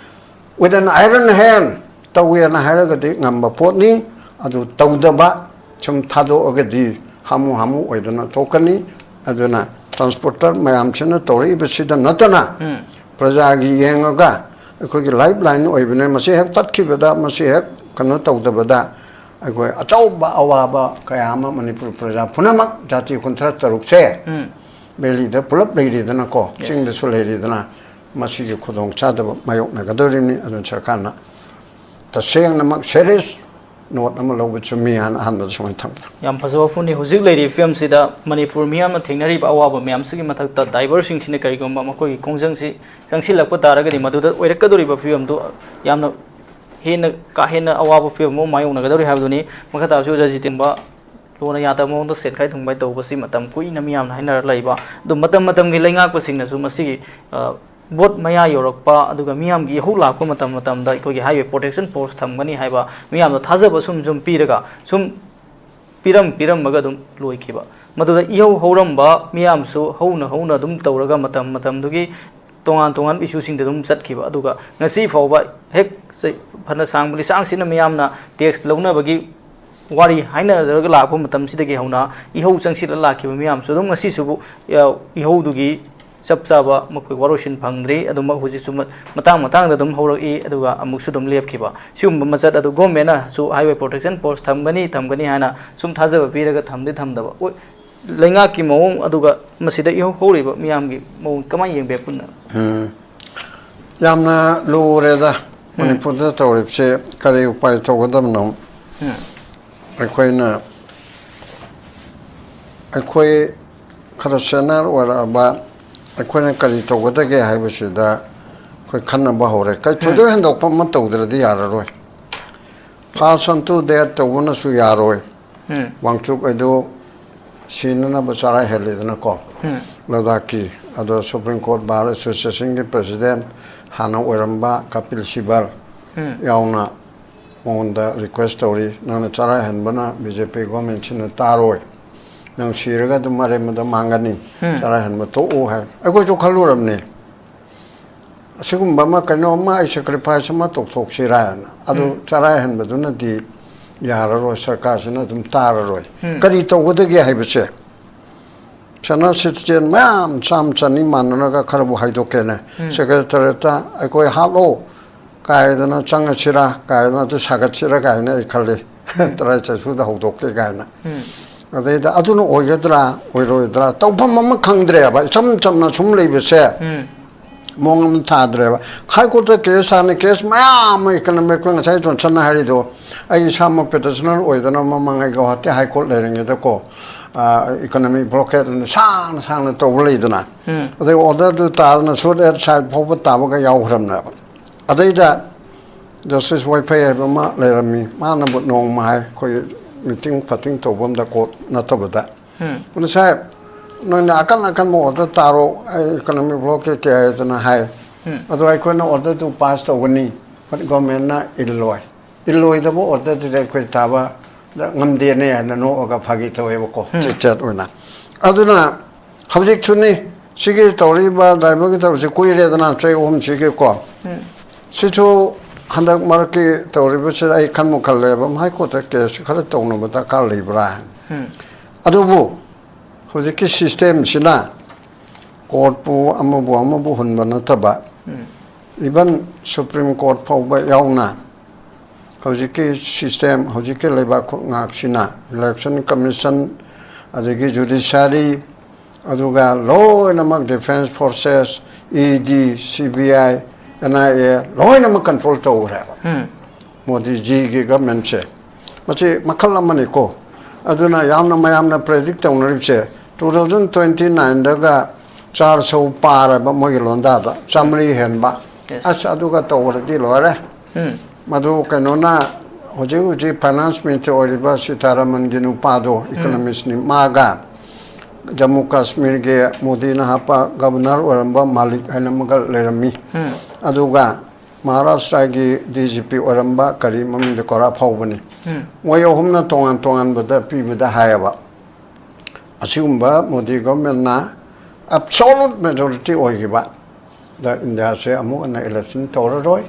with an iron hand ꯇꯧꯒꯦꯅ ꯍꯥꯏꯔꯒꯗꯤ ꯉꯝꯕ ꯄꯣꯠꯅꯤ꯫ ꯑꯗꯨ ꯇꯧꯗꯕ, ꯁꯨꯝ ꯊꯥꯗꯣꯛꯑꯒꯗꯤ ꯍꯥꯃꯨ ꯍꯥꯃꯨ ꯑꯣꯏꯗꯅ ꯊꯣꯛꯀꯅꯤ꯫ ꯑꯗꯨꯅ transporter ꯃꯌꯥꯝꯁꯤꯅ ꯇꯧꯔꯛꯏꯕꯁꯤꯗ ꯅꯠꯇꯅ, ꯎꯝ ꯄ꯭ꯔꯖꯥꯒꯤ ꯌꯦꯡꯉꯒ, ꯑꯩꯈꯣꯏꯒꯤ lifeline ꯑꯣꯏꯕꯅꯦ꯫ ꯃꯁꯤ ꯍꯦꯛ ꯇꯠꯈꯤꯕꯗ, ꯃꯁꯤ ꯍꯦꯛ ꯀꯩꯅꯣ ꯇꯧꯗꯕꯗ, ꯑꯩꯈꯣꯏ ꯑꯆꯧꯕ ꯑꯋꯥꯕ ꯀꯌꯥ ꯑꯃ ꯃꯅꯤꯄꯨꯔ ꯄ꯭ꯔꯖꯥ ꯄꯨꯝꯅꯃꯛ, ꯖꯥꯇꯤ ꯀꯨꯟꯊ꯭ꯔꯥ ꯇꯔꯨꯛꯁꯦ ꯎꯝ ꯚꯦꯂꯤꯗ ꯄꯨꯂꯞ ꯂꯩꯔꯤꯗꯅꯀꯣ, yes, ꯆꯤꯡꯗꯁꯨ ꯂꯩꯔꯤꯗꯅ, ꯃꯁꯤꯒꯤ ꯈꯨꯗꯣꯡꯆꯥꯗꯕ ꯃꯥꯌꯣꯛꯅꯒꯗꯧꯔꯤꯕꯅꯤ꯫ ꯑꯗꯨꯅ ꯁꯔꯀꯥꯔꯅ ꯇꯁꯦꯡꯅꯃꯛ serious note ꯑꯃ ꯂꯧꯕ ꯆꯨꯝꯃꯤ ꯍꯥꯏꯅ ꯑꯍꯥꯟꯕꯗ ꯁꯨꯃꯥꯏꯅ ꯊꯝꯒꯦ꯫ ꯌꯥꯝ ꯐꯖꯕ ꯋꯥꯐꯝꯅꯤ꯫ ꯍꯧꯖꯤꯛ ꯂꯩꯔꯤꯕ ꯐꯤꯕꯝꯁꯤꯗ ꯃꯅꯤꯄꯨꯔ ꯃꯤꯌꯥꯝꯅ ꯊꯦꯡꯅꯔꯤꯕ ꯑꯋꯥꯕ ꯃꯌꯥꯝꯁꯤꯒꯤ ꯃꯊꯛꯇ driver ꯁꯤꯡꯁꯤꯅ ꯀꯔꯤꯒꯨꯝꯕ ꯃꯈꯣꯏꯒꯤ ꯈꯣꯡꯖꯪꯁꯤ ꯆꯪꯁꯤꯜꯂꯛꯄ ꯇꯥꯔꯒꯗꯤ, ꯃꯗꯨꯗ ꯑꯣꯏꯔꯛꯀꯗꯧꯔꯤꯕ ꯐꯤꯕꯝꯗꯨ ꯌꯥꯝꯅ ꯍꯦꯟꯅ ꯀꯥ ꯍꯦꯟꯅ ꯑꯋꯥꯕ ꯐꯤꯕꯝ ꯑꯃ ꯃꯥꯌꯣꯛꯅꯒꯗꯧꯔꯤ ꯍꯥꯏꯕꯗꯨꯅꯤ꯫ ꯃꯈꯥ ꯇꯥꯕꯁꯤ ꯑꯣꯖꯥ ꯖꯤꯇꯦꯟꯕ ꯂꯣꯅ ꯌꯥꯗꯕ ꯃꯑꯣꯡꯗ ꯁꯦꯠꯈꯥꯏ ꯊꯨꯡꯕꯥꯏ ꯇꯧꯕꯁꯤ ꯃꯇꯝ ꯀꯨꯏꯅ ꯃꯤꯌꯥꯝꯅ ꯍꯥꯏꯅꯔ ꯂꯩꯕ꯫ ꯑꯗꯨ ꯃꯇꯝ ꯃꯇꯝꯒꯤ ꯂꯩꯉꯥꯛꯄꯁꯤꯡꯅꯁꯨ ꯃꯁꯤꯒꯤ, ꯑ, ꯚꯣꯠ ꯃꯌꯥ ꯌꯧꯔꯛꯄ, ꯑꯗꯨꯒ ꯃꯤꯌꯥꯝꯒꯤ ꯏꯍꯧ ꯂꯥꯛꯄ ꯃꯇꯝ ꯃꯇꯝꯗ ꯑꯩꯈꯣꯏꯒꯤ highway protection force ꯊꯝꯒꯅꯤ ꯍꯥꯏꯕ ꯃꯤꯌꯥꯝꯗ ꯊꯥꯖꯕ ꯁꯨꯝ ꯁꯨꯝ ꯄꯤꯔꯒ ꯁꯨꯝ ꯄꯤꯔꯝ ꯄꯤꯔꯝꯃꯒ ꯑꯗꯨꯝ ꯂꯣꯏꯈꯤꯕ꯫ ꯃꯗꯨꯗ ꯏꯍꯧ ꯍꯧꯔꯝꯕ ꯃꯤꯌꯥꯝꯁꯨ ꯍꯧꯅ ꯍꯧꯅ ꯑꯗꯨꯝ ꯇꯧꯔꯒ ꯃꯇꯝ ꯃꯇꯝꯗꯨꯒꯤ ꯇꯣꯉꯥꯟ ꯇꯣꯉꯥꯟꯕ issueꯁꯤꯡꯗ ꯑꯗꯨꯝ ꯆꯠꯈꯤꯕ꯫ ꯑꯗꯨꯒ ꯉꯁꯤ ꯐꯥꯎꯕ ꯍꯦꯛ ꯆ-, ꯐꯅ ꯁꯥꯡꯕ ꯂꯤꯁꯥꯡꯁꯤꯟꯅ ꯃꯤꯌꯥꯝꯅ tax ꯂꯧꯅꯕꯒꯤ ꯋꯥꯔꯤ ꯍꯥꯏꯅꯔꯒ ꯂꯥꯛꯄ ꯃꯇꯝꯁꯤꯗꯒꯤ ꯍꯧꯅ ꯏꯍꯧ ꯆꯪꯁꯤꯜꯂ ꯂꯥꯛꯈꯤꯕ ꯃꯤꯌꯥꯝꯁꯨ ꯑꯗꯨꯝ ꯉꯁꯤꯁꯨꯕꯨ, ꯑ, ꯏꯍꯧꯗꯨꯒꯤ ꯆꯞ ꯆꯥꯕ ꯃꯈꯣꯏ ꯋꯥꯔꯣꯏꯁꯤꯟ ꯐꯪꯗ꯭ꯔꯤ꯫ ꯑꯗꯨꯃꯛ ꯍꯧꯖꯤꯛꯁꯨ ꯃ-, ꯃꯇꯥꯡ ꯃꯇꯥꯡꯗ ꯑꯗꯨꯝ ꯍꯧꯔꯛꯏ, ꯑꯗꯨꯒ ꯑꯃꯨꯛꯁꯨ ꯑꯗꯨꯝ ꯂꯦꯞꯈꯤꯕ꯫ ꯁꯤꯒꯨꯝꯕ ꯃꯆꯠ ꯑꯗꯨ governmentꯅꯁꯨ highway protection force ꯊꯝꯒꯅꯤ, ꯊꯝꯒꯅꯤ ꯍꯥꯏꯅ ꯁꯨꯝ ꯊꯥꯖꯕ ꯄꯤꯔꯒ ꯊꯝꯗꯤ ꯊꯝꯗꯕ꯫ ꯑꯣꯏ-, ꯂꯩꯉꯥꯛꯀꯤ ꯃꯑꯣꯡ ꯑꯗꯨꯒ ꯃꯁꯤꯗ ꯏꯍꯧ ꯍꯧꯔꯤꯕ ꯃꯤꯌꯥꯝꯒꯤ ꯃꯑꯣꯡ ꯀꯃꯥꯏꯅ ꯌꯦꯡꯕꯤ ꯄꯨꯟꯅ? ꯎꯝ꯫ ꯌꯥꯝꯅ ꯂꯨꯔꯦꯗ꯫ ꯎꯝ꯫ ꯃꯅꯤꯄꯨꯔꯗ ꯇꯧꯔꯤꯕꯁꯦ ꯀꯔꯤ ꯎꯄꯥꯏ ꯇꯧꯒꯗꯕꯅꯣ? ꯎꯝ꯫ ꯑꯩꯈꯣꯏꯅ, ꯑꯩꯈꯣꯏ ꯈꯔ senior ꯑꯣꯏꯔꯛꯑꯕ ꯑꯩꯈꯣꯏꯅ ꯀꯔꯤ ꯇꯧꯒꯗꯒꯦ ꯍꯥꯏꯕꯁꯤꯗ ꯑꯩꯈꯣꯏ ꯈꯟꯅꯕ ꯍꯧꯔꯦ꯫ ꯀꯩ ꯎꯝ꯫ ꯊꯣꯏꯗꯣꯛ ꯍꯦꯟꯗꯣꯛꯄ ꯑꯃ ꯇꯧꯗ꯭ꯔꯗꯤ ꯌꯥꯔꯔꯣꯏ꯫ Fast unto death ꯇꯧꯕꯅꯁꯨ ꯌꯥꯔꯣꯏ꯫ ꯎꯝ꯫ ꯋꯥꯡꯆꯨꯞ ꯑꯗꯨ ꯁꯤꯅꯅꯕ ꯆꯔꯥ ꯍꯦꯜꯂꯤꯗꯅꯀꯣ꯫ ꯎꯝ꯫ ꯂꯗꯥꯛꯀꯤ ꯑꯗꯣ Supreme Court Bar Associationꯒꯤ president ꯍꯥꯟꯅ ꯑꯣꯏꯔꯝꯕ ꯀꯄꯤꯜ ꯁꯤꯕꯜ ꯎꯝ꯫ ꯌꯥꯎꯅ ꯃꯉꯣꯟꯗ request ꯇꯧꯔꯤ, "ꯅꯪꯅ ꯆꯔꯥ ꯍꯦꯟꯕꯅ BJP governmentꯁꯤꯅ ꯇꯥꯔꯣꯏ, ꯅꯪ ꯁꯤꯔꯒ ꯑꯗꯨꯝ ꯑꯔꯦꯝꯕꯗ ꯃꯥꯡꯒꯅꯤ, ꯎꯝ꯫ ꯆꯔꯥ ꯍꯦꯟꯕ ꯇꯣꯛꯎ" ꯍꯥꯏ꯫ ꯑꯩꯈꯣꯏꯁꯨ ꯈꯜꯂꯨꯔꯕꯅꯤ, ꯑꯁꯤꯒꯨꯝꯕ ꯑꯃ, ꯀꯩꯅꯣꯝꯃ ꯑꯩ sacrifice ꯑꯃ ꯇꯧꯊꯣꯛꯁꯤꯔꯥ ꯍꯥꯏꯅ꯫ ꯑꯗꯨ ꯎꯝ꯫ ꯆꯔꯥ ꯍꯦꯟꯕꯗꯨꯅꯗꯤ ꯌꯥꯔꯔꯣꯏ, ꯁꯔꯀꯥꯔꯁꯤꯅ ꯑꯗꯨꯝ ꯇꯥꯔꯔꯣꯏ꯫ ꯎꯝ꯫ ꯀꯔꯤ ꯇꯧꯒꯗꯒꯦ ꯍꯥꯏꯕꯁꯦ, senior citizen ꯃꯌꯥꯝ ꯆꯥꯝ ꯆꯅꯤ ꯃꯥꯟꯅꯔꯒ ꯈꯔꯕꯨ ꯍꯥꯏꯗꯣꯛꯀꯦꯅꯦ꯫ ꯎꯝ꯫ Secretariatꯇ ꯑꯩꯈꯣꯏ ꯍꯥꯠꯂꯣ ꯀꯥꯏꯗꯅ ꯆꯪꯉꯁꯤꯔꯥ, ꯀꯥꯏꯗꯅ ꯑꯗꯨ ꯁꯥꯒꯠꯁꯤꯔꯥ ꯀꯥꯏꯅ ꯑꯩ ꯈꯜꯂꯤ꯫ ꯎꯝ꯫ ꯇꯔꯥꯏ ꯆꯠꯁꯨꯗ ꯍꯧꯗꯣꯛꯀꯦ ꯀꯥꯏꯅ꯫ ꯎꯝ꯫ ꯑꯗꯩꯗ ꯑꯗꯨꯅ ꯑꯣꯏꯒꯗ꯭ꯔꯥ, ꯑꯣꯏꯔꯣꯏꯗ꯭ꯔꯥ, ꯇꯧꯐꯝ ꯑꯃ ꯈꯪꯗ꯭ꯔꯦꯕ꯫ ꯏꯆꯝ ꯆꯝꯅ ꯁꯨꯝ ꯂꯩꯕꯁꯦ ꯎꯝ꯫ ꯃꯑꯣꯡ ꯑꯃ ꯊꯥꯗ꯭ꯔꯦꯕ꯫ High Courtꯇ case ꯊꯥꯅ case ꯃꯌꯥꯝ ꯑꯃ economic ꯉꯁꯥꯏ ꯖꯣꯟꯁꯟꯅ ꯍꯥꯏꯔꯤꯗꯣ, ꯑꯩ ꯏꯁꯥꯃꯛ petitioner ꯑꯣꯏꯗꯅ ꯃꯃꯥꯡ ꯑꯩ ꯒꯧꯍꯥꯇꯤ High Court ꯂꯩꯔꯤꯉꯩꯗꯀꯣ, ꯑ, economic blockade ꯁꯥꯡꯅ ꯁꯥꯡꯅ ꯇꯧꯕ ꯂꯩꯗꯅ꯫ ꯎꯝ꯫ ꯑꯗꯩ orderꯗꯨ ꯇꯥꯗꯅ suit aside ꯐꯥꯎꯕ ꯇꯥꯕꯒ ꯌꯥꯎꯈ꯭ꯔꯕꯅꯦꯕ꯫ ꯑꯗꯩꯗ Justice ꯋꯥꯏꯐꯩ ꯍꯥꯏꯕ ꯑꯃ ꯂꯩꯔꯝꯃꯤ꯫ ꯃꯥꯅꯕꯨ ꯅꯣꯡꯃ ꯍꯥꯏ, ꯑꯩꯈꯣꯏ ꯃꯤꯇꯤꯡ ꯐꯇꯤꯡ ꯇꯧꯕ ꯑꯃꯗ ꯀꯣꯔꯠ ꯅꯠꯇꯕꯗ, "ꯑꯗꯨ ꯁꯥꯍꯦꯕ, ꯅꯣꯏꯅ ꯑꯀꯟ ꯑꯀꯟꯕ ꯑꯣꯔꯗꯔ ꯇꯥꯔꯣ, ꯑꯩ ꯏꯀꯣꯅꯣꯃꯤꯛ ꯕ꯭ꯂꯣꯀꯦꯠ ꯀꯌꯥ ꯍꯥꯏꯗꯅ ꯍꯥꯏ꯫ ꯑꯗꯣ ꯑꯩꯈꯣꯏꯅ ꯑꯣꯔꯗꯔꯗꯨ ꯄꯥꯁ ꯇꯧꯒꯅꯤ, ꯒꯣꯔꯃꯦꯟꯅ ꯏꯜꯂꯣꯏ꯫ ꯏꯜꯂꯣꯏꯗꯕ ꯑꯣꯔꯗꯔꯗꯨꯗꯤ ꯑꯩꯈꯣꯏ ꯇꯥꯕ ꯉꯝꯗꯦꯅꯦ" ꯍꯥꯏꯅ ꯅꯣꯛꯑꯒ ꯐꯥꯒꯤ ꯇꯧꯋꯦꯕꯀꯣ, ꯆꯤꯠ ꯆꯦꯠ ꯑꯣꯏꯅ꯫ ꯑꯗꯨꯅ ꯍꯧꯖꯤꯛꯁꯨꯅꯤ, ꯁꯤꯒꯤ ꯇꯧꯔꯤꯕ ꯗ꯭ꯔꯥꯏꯚꯔꯒꯤ ꯊꯕꯛꯁꯤ ꯀꯨꯏꯔꯦꯗꯅ, ꯆꯍꯤ ꯑꯍꯨꯝꯁꯤꯒꯤꯀꯣ꯫ ꯁꯤꯁꯨ ꯍꯟꯗꯛ ꯃꯔꯛꯀꯤ ꯇꯧꯔꯤꯕꯁꯤꯗ ꯑꯩ ꯈꯟꯕꯨ ꯈꯜꯂꯦꯕ, ꯍꯥꯏ ꯀꯣꯔꯠꯇ ꯀꯦꯁ ꯈꯔ ꯇꯧꯅꯕ ꯗꯔꯀꯥꯔ ꯂꯩꯕ꯭ꯔꯥ ꯍꯥꯏꯅ꯫ ꯑꯗꯨꯕꯨ ꯍꯧꯖꯤꯛꯀꯤ ꯁꯤꯁꯇꯦꯝꯁꯤꯅ ꯀꯣꯔꯠꯄꯨ ꯑꯃꯕꯨ ꯑꯃꯕꯨ ꯍꯨꯟꯕ ꯅꯠꯇꯕ, ꯏꯚꯟ ꯁꯨꯄ꯭ꯔꯤꯝ ꯀꯣꯔꯠ ꯐꯥꯎꯕ ꯌꯥꯎꯅ ꯍꯧꯖꯤꯛꯀꯤ ꯁꯤꯁꯇꯦꯝ, ꯍꯧꯖꯤꯛꯀꯤ ꯂꯩꯕꯥꯛ ꯉꯥꯛꯁꯤꯅ, ꯏꯂꯦꯛꯁꯟ ꯀꯃꯤꯁꯟ, ꯑꯗꯒꯤ ꯖꯨꯗꯤꯁꯤꯌꯥꯔꯤ, ꯑꯗꯨꯒ ꯂꯣꯏꯅꯃꯛ defence forces, E D, C B I, and I A, ꯂꯣꯏꯅꯃꯛ ꯀꯟꯇ꯭ꯔꯣꯜ ꯇꯧꯈ꯭ꯔꯦꯕ ꯃꯣꯗꯤꯖꯤꯒꯤ ꯒꯚꯔꯟꯃꯦꯟꯁꯦ꯫ ꯃꯁꯤ ꯃꯈꯜ ꯑꯃꯅꯤꯀꯣ꯫ ꯑꯗꯨꯅ ꯌꯥꯝꯅ ꯃꯌꯥꯝꯅ ꯄ꯭ꯔꯦꯗꯤꯛ ꯇꯧꯅꯔꯤꯕꯁꯦ, ꯇꯨ ꯊꯥꯎꯖꯟ ꯇ꯭ꯋꯦꯟꯇꯤ ꯅꯥꯏꯟꯗꯒ ꯆꯥꯔ ꯁꯧ ꯄꯥꯔꯕ ꯃꯣꯏꯒꯤ ꯂꯣꯟꯗꯥꯗ, ꯆꯥꯃꯔꯤ ꯍꯦꯟꯕ꯫ ꯑꯁ, ꯑꯗꯨꯒ ꯇꯧꯔꯗꯤ ꯂꯣꯏꯔꯦ꯫ ꯃꯗꯨ ꯀꯩꯅꯣꯅ, ꯍꯧꯖꯤꯛ ꯍꯧꯖꯤꯛ ꯐꯥꯏꯅꯥꯟꯁ ꯃꯤꯅꯤꯁꯇꯔ ꯑꯣꯏꯔꯤꯕ ꯁꯤꯇꯥꯔꯥꯃꯟꯒꯤ ꯅꯨꯄꯥꯗꯣ, ꯏꯀꯣꯅꯣꯃꯤꯁꯅꯤ, ꯃꯥꯒ ꯖꯝꯃꯨ ꯀꯥꯁꯃꯤꯔꯒꯤ ꯃꯣꯗꯤꯅ ꯍꯥꯞꯄ ꯒꯕꯔꯅꯔ ꯑꯣꯏꯔꯝꯕ ꯃꯥꯂꯤꯛ ꯍꯥꯏꯅ ꯑꯃꯒ ꯂꯩꯔꯝꯃꯤ꯫ ꯑꯗꯨꯒ ꯃꯍꯥꯔꯥꯁꯇ꯭ꯔꯒꯤ ꯗꯤ ꯖꯤ ꯄꯤ ꯑꯣꯏꯔꯝꯕ ꯀꯔꯤ ꯃꯃꯤꯡꯗ ꯀꯣꯔꯥ ꯐꯥꯎꯕꯅꯤ꯫ ꯃꯣꯏ ꯑꯍꯨꯝꯅ ꯇꯣꯉꯥꯟ ꯇꯣꯉꯥꯟꯕꯗ ꯄꯤꯕꯗ ꯍꯥꯏꯌꯦꯕ, ꯑꯁꯤꯒꯨꯝꯕ ꯃꯣꯗꯤ ꯒꯣꯔꯃꯦꯟꯅ ꯑꯦꯕꯁꯣꯂꯨꯠ ꯃꯦꯖꯣꯔꯤꯇꯤ ꯑꯣꯏꯈꯤꯕ ꯗ ꯏꯟꯗꯤꯌꯥꯁꯦ ꯑꯃꯨꯛ ꯍꯟꯅ ꯏꯂꯦꯛꯁꯟ ꯇꯧꯔꯔꯣꯏ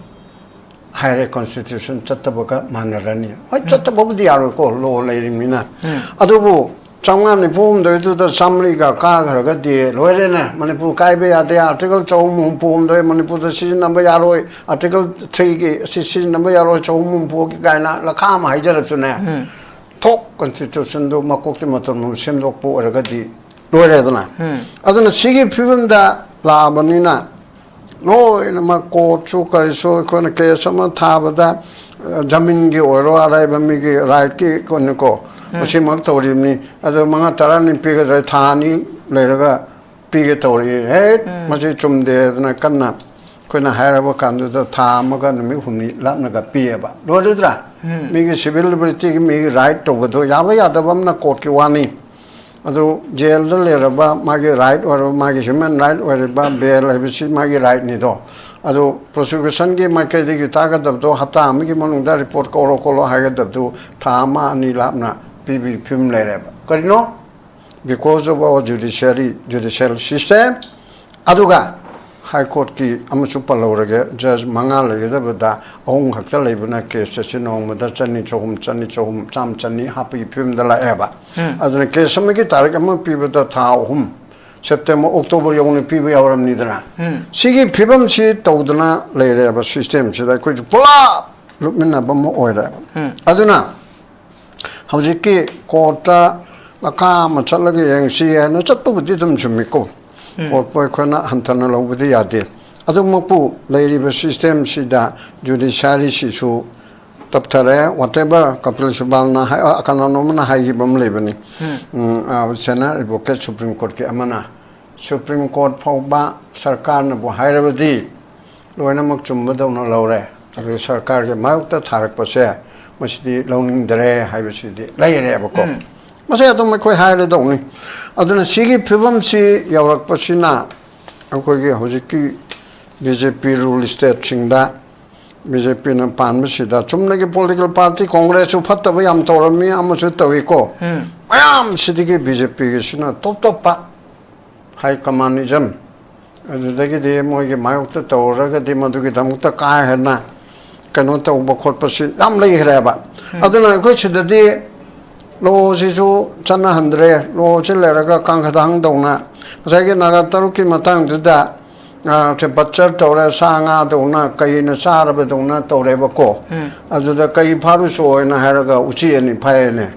ꯍꯥꯏꯔꯦ, ꯀꯣꯟꯁꯇꯤꯇ꯭ꯌꯨꯁꯟ ꯆꯠꯇꯕꯒ ꯃꯥꯟꯅꯔꯅꯤ꯫ ꯍꯣꯏ, ꯆꯠꯇꯕꯕꯨꯗꯤ ꯌꯥꯔꯣꯏꯀꯣ, ꯂꯣ ꯂꯩꯔꯤꯕꯅꯤꯅ꯫ ꯑꯗꯨꯕꯨ ꯆꯥꯝꯃꯉꯥ ꯅꯤꯐꯨ ꯍꯨꯝꯗꯣꯏꯗꯨꯗ ꯆꯥꯝꯃꯔꯤꯒ ꯀꯥꯈ꯭ꯔꯒꯗꯤ ꯂꯣꯏꯔꯦꯅꯦ꯫ ꯃꯅꯤꯄꯨꯔ ꯀꯥꯏꯕ ꯌꯥꯗꯦ, ꯑꯥꯔꯇꯤꯀꯜ ꯆꯍꯨꯝ ꯍꯨꯝꯐꯨ ꯍꯨꯝꯗꯣꯏ ꯃꯅꯤꯄꯨꯔꯗ ꯁꯤꯖꯤꯟꯅꯕ ꯌꯥꯔꯣꯏ, ꯑꯥꯔꯇꯤꯀꯜ ꯊ꯭ꯔꯤꯒꯤ ꯑꯁꯤ ꯁꯤꯖꯤꯟꯅꯕ ꯌꯥꯔꯣꯏ, ꯆꯍꯨꯝ ꯍꯨꯝꯐꯨꯒꯤ ꯀꯥꯏꯅ ꯂꯈꯥ ꯑꯃ ꯍꯥꯏꯖꯔꯁꯨꯅꯦ, ꯊꯣꯛ ꯀꯣꯟꯁꯇꯤꯇ꯭ꯌꯨꯁꯟꯗꯨ ꯃꯀꯣꯛꯇꯤ ꯃꯇꯣꯟ ꯁꯦꯝꯗꯣꯛꯄ ꯑꯣꯏꯔꯒꯗꯤ ꯂꯣꯏꯔꯦꯗꯅ꯫ ꯑꯗꯨꯅ ꯁꯤꯒꯤ ꯐꯤꯕꯝꯗ ꯂꯥꯛꯑꯕꯅꯤꯅ ꯂꯣꯏꯅꯃꯛ ꯀꯣꯔꯠꯁꯨ ꯀꯔꯤꯁꯨ ꯑꯩꯈꯣꯏꯅ ꯀꯦꯁ ꯑꯃ ꯊꯥꯕꯗ, ꯑ, ꯖꯃꯤꯟꯒꯤ ꯑꯣꯏꯔꯣ, ꯑꯔꯩꯕ ꯃꯤꯒꯤ ꯔꯥꯏꯠꯀꯤ ꯀꯩꯅꯣꯀꯣ, ꯃꯁꯤꯃꯛ ꯇꯧꯔꯤꯕꯅꯤ꯫ ꯑꯗꯣ ꯃꯉꯥ ꯇꯔꯥꯅꯤ ꯄꯤꯒꯗ꯭ꯔꯥ, ꯊꯥ ꯑꯅꯤ ꯂꯩꯔꯒ ꯄꯤꯒꯦ ꯇꯧꯔꯛꯏ꯫ ꯍꯦꯛ ꯃꯁꯤ ꯆꯨꯝꯗꯦ ꯑꯗꯨꯅ ꯀꯟꯅ ꯑꯩꯈꯣꯏꯅ ꯍꯥꯏꯔꯕ ꯀꯥꯟꯗꯨꯗ ꯊꯥ ꯑꯃꯒ ꯅꯨꯃꯤꯠ ꯍꯨꯝꯅꯤ ꯂꯥꯞꯅꯒ ꯄꯤꯌꯦꯕ꯫ ꯂꯣꯏꯔꯗ꯭ꯔꯥ? ꯃꯤꯒꯤ civil libertyꯒꯤ ꯃꯤꯒꯤ right ꯇꯧꯕꯗꯣ ꯌꯥꯕ ꯌꯥꯗꯕ ꯑꯃꯅ courtꯀꯤ ꯋꯥꯅꯤ꯫ ꯑꯗꯨ jailꯗ ꯂꯩꯔꯕ ꯃꯥꯒꯤ right ꯑꯣꯏꯔꯕ, ꯃꯥꯒꯤ human right ꯑꯣꯏꯔꯤꯕ bail ꯍꯥꯏꯕꯁꯤ ꯃꯥꯒꯤ rightꯅꯤꯗꯣ꯫ ꯑꯗꯨ prosecutionꯒꯤ ꯃꯥꯏꯀꯩꯗꯒꯤ ꯇꯥꯒꯗꯕꯗꯣ ꯍꯞꯇꯥ ꯑꯃꯒꯤ ꯃꯅꯨꯡꯗ report ꯀꯧꯔꯣ ꯈꯣꯠꯂꯣ ꯍꯥꯏꯒꯗꯕꯗꯨ ꯊꯥ ꯑꯃ ꯑꯅꯤ ꯂꯥꯞꯅ ꯄꯤꯕꯒꯤ ꯐꯤꯕꯝ ꯂꯩꯔꯦꯕ꯫ ꯀꯔꯤꯅꯣ? Because of our judiciary, judicial system, ꯑꯗꯨꯒ High Courtꯀꯤ ꯑꯃꯁꯨ ꯄꯜꯍꯧꯔꯒꯦ, judge ꯃꯉꯥ ꯂꯩꯒꯗꯕꯗ ꯑꯍꯨꯝ ꯈꯛꯇ ꯂꯩꯕꯅ case ꯑꯁꯤ ꯅꯣꯡꯃꯗ ꯆꯅꯤ, ꯆꯍꯨꯝ, ꯆꯅꯤ, ꯆꯍꯨꯝ, ꯆꯥꯝꯃ, ꯆꯅꯤ ꯍꯥꯞꯄꯒꯤ ꯐꯤꯕꯝꯗ ꯂꯥꯛꯑꯦꯕ꯫ ꯑꯗꯨꯅ case ꯑꯃꯒꯤ ꯇꯥꯔꯤꯛ ꯑꯃ ꯄꯤꯕꯗ ꯊꯥ ꯑꯍꯨꯝ, September, October ꯌꯧꯅ ꯄꯤꯕ ꯌꯥꯎꯔꯝꯅꯤꯗꯅ꯫ ꯁꯤꯒꯤ ꯐꯤꯕꯝꯁꯤ ꯇꯧꯗꯅ ꯂꯩꯔꯦꯕ systemꯁꯤꯗ ꯑꯩꯈꯣꯏꯁꯨ ꯄꯨꯂꯞ ꯂꯨꯞꯃꯤꯟꯅꯕ ꯑꯃ ꯑꯣꯏꯔꯦꯕ꯫ ꯑꯗꯨꯅ ꯍꯧꯖꯤꯛꯀꯤ courtꯇ ꯂꯈꯥ ꯑꯃ ꯆꯠꯂꯒ ꯌꯦꯡꯁꯤ ꯍꯥꯏꯅ ꯆꯠꯄꯕꯨꯗꯤ ꯑꯗꯨꯝ ꯆꯨꯝꯃꯤꯀꯣ꯫ Courtꯄꯨ ꯑꯩꯈꯣꯏꯅ ꯍꯟꯊꯅ ꯂꯧꯕꯗꯤ ꯌꯥꯗꯦ꯫ ꯑꯗꯨꯃꯛꯄꯨ ꯂꯩꯔꯤꯕ systemꯁꯤꯗ judiciaryꯁꯤꯁꯨ ꯇꯞꯊꯔꯦ꯫ Whatever ꯀꯄꯤꯜ ꯁꯤꯕꯥꯜꯅ ꯍꯥꯏ-, ꯑ, ꯀꯅꯥꯅꯣꯝꯅ ꯍꯥꯏꯈꯤꯕ ꯑꯃ ꯂꯩꯕꯅꯤ꯫ ꯎꯝ, ꯑ, senior advocate Supreme Courtꯀꯤ ꯑꯃꯅ, Supreme Court ꯐꯥꯎꯕ ꯁꯔꯀꯥꯔꯅꯕꯨ ꯍꯥꯏꯔꯕꯗꯤ ꯂꯣꯏꯅꯃꯛ ꯆꯨꯝꯕꯗꯧꯅ ꯂꯧꯔꯦ꯫ ꯑꯗꯨ ꯁꯔꯀꯥꯔꯒꯤ ꯃꯥꯌꯣꯛꯇ ꯊꯥꯔꯛꯄꯁꯦ ꯃꯁꯤꯗꯤ ꯂꯧꯅꯤꯡꯗꯔꯦ ꯍꯥꯏꯕꯁꯤꯗꯤ ꯂꯩꯔꯦꯕꯀꯣ꯫ ꯃꯁꯤ ꯑꯗꯨꯝ ꯑꯩꯈꯣꯏ ꯍꯥꯏꯔꯗꯧꯅꯤ꯫ ꯑꯗꯨꯅ ꯁꯤꯒꯤ ꯐꯤꯕꯝꯁꯤ ꯌꯧꯔꯛꯄꯁꯤꯅ ꯑꯩꯈꯣꯏꯒꯤ ꯍꯧꯖꯤꯛꯀꯤ BJP rule stateꯁꯤꯡꯗ, BJPꯅ ꯄꯥꯟꯕꯁꯤꯗ ꯆꯨꯝꯅꯒꯤ political party Congressꯁꯨ ꯐꯠꯇꯕ ꯌꯥꯝ ꯇꯧꯔꯝꯃꯤ, ꯑꯃꯁꯨ ꯇꯧꯏꯀꯣ꯫ ꯃꯌꯥꯝꯁꯤꯗꯒꯤ BJPꯒꯤꯁꯤꯅ top ꯇꯣꯞꯄ high communism, ꯑꯗꯨꯗꯒꯤꯗꯤ ꯃꯣꯏꯒꯤ ꯃꯥꯌꯣꯛꯇ ꯇꯧꯔꯒꯗꯤ ꯃꯗꯨꯒꯤꯗꯃꯛꯇ ꯀꯥ ꯍꯦꯟꯅ ꯀꯩꯅꯣ ꯇꯧꯕ ꯈꯣꯠꯄꯁꯤ ꯌꯥꯝ ꯂꯩꯈ꯭ꯔꯦꯕ꯫ ꯑꯗꯨꯅ ꯑꯩꯈꯣꯏ ꯁꯤꯗꯗꯤ lawꯁꯤꯁꯨ ꯆꯠꯅꯍꯟꯗ꯭ꯔꯦ꯫ Lawꯁꯤ ꯂꯩꯔꯒ ꯀꯥꯡꯈꯗꯥꯡꯗꯧꯅ ꯉꯁꯥꯏꯒꯤ ꯅꯥꯒꯥ ꯇꯔꯨꯛꯀꯤ ꯃꯇꯥꯡꯗꯨꯗ, ꯑ, ꯁꯦ butcher ꯇꯧꯔꯦ, ꯁꯥ ꯉꯥꯗꯧꯅ ꯀꯩꯅ ꯆꯥꯔꯕꯗꯧꯅ ꯇꯧꯔꯦꯕꯀꯣ꯫ ꯑꯗꯨꯗ ꯀꯩ ꯐꯥꯔꯨꯆꯣ ꯍꯥꯏꯅ ꯍꯥꯏꯔꯒ ꯎꯆꯤ ꯑꯅꯤ ꯐꯥꯏꯌꯦꯅꯦ꯫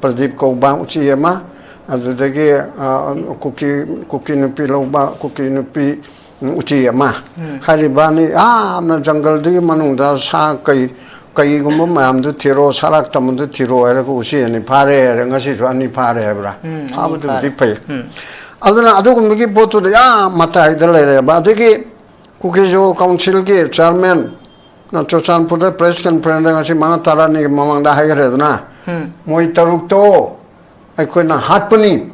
ꯄ꯭ꯔꯗꯤꯞ ꯀꯧꯕ ꯎꯆꯤ ꯑꯃ, ꯑꯗꯨꯗꯒꯤ, ꯑ, ꯀꯨꯀꯤ, ꯀꯨꯀꯤ ꯅꯨꯄꯤ ꯂꯧꯕ, ꯀꯨꯀꯤ ꯅꯨꯄꯤ, ꯎꯝ, ꯎꯆꯤ ꯑꯃ꯫ ꯍꯥꯏꯔꯤꯕ ꯑꯅꯤ ꯌꯥꯝꯅ ꯖꯪꯒꯜꯗꯨꯒꯤ ꯃꯅꯨꯡꯗ ꯁꯥ ꯀꯩ, ꯀꯩꯒꯨꯝꯕ ꯃꯌꯥꯝꯗꯨ ꯊꯤꯔꯣ, ꯁꯔꯥꯛ ꯇꯝꯕꯗꯨ ꯊꯤꯔꯣ ꯍꯥꯏꯔꯒ ꯎꯆꯤ ꯑꯅꯤ ꯐꯥꯔꯦ ꯍꯥꯏꯔꯦ꯫ ꯉꯁꯤꯁꯨ ꯑꯅꯤ ꯐꯥꯔꯦ ꯍꯥꯏꯕ꯭ꯔꯥ? ꯎꯝ, ꯑꯅꯤ ꯐꯥꯕꯗꯨꯕꯨꯗꯤ ꯐꯥꯔꯦ꯫ ꯐꯩ꯫ ꯑꯗꯨꯅ ꯑꯗꯨꯒꯨꯝꯕꯒꯤ ꯄꯣꯠꯇꯨꯗ ꯌꯥꯝ ꯃꯇꯥꯏꯗ ꯂꯩꯔꯦꯕ꯫ ꯑꯗꯒꯤ ꯀꯨꯀꯤꯖꯣ ꯀꯥꯎꯟꯁꯤꯜꯒꯤ ꯆꯤꯌꯔꯃꯦꯟꯅ ꯆꯨꯔꯆꯥꯟꯄꯨꯔꯗ ꯄ꯭ꯔꯦꯁ ꯀꯟꯐꯔꯦꯟꯁꯇ ꯉꯁꯤ ꯃꯉꯥ ꯇꯔꯥꯅꯤꯒꯤ ꯃꯃꯥꯡꯗ ꯍꯥꯏꯈ꯭ꯔꯦꯗꯅ, ꯎꯝ꯫ ꯃꯣꯏ ꯇꯔꯨꯛꯇꯣ ꯑꯩꯈꯣꯏꯅ ꯍꯥꯠꯄꯅꯤ꯫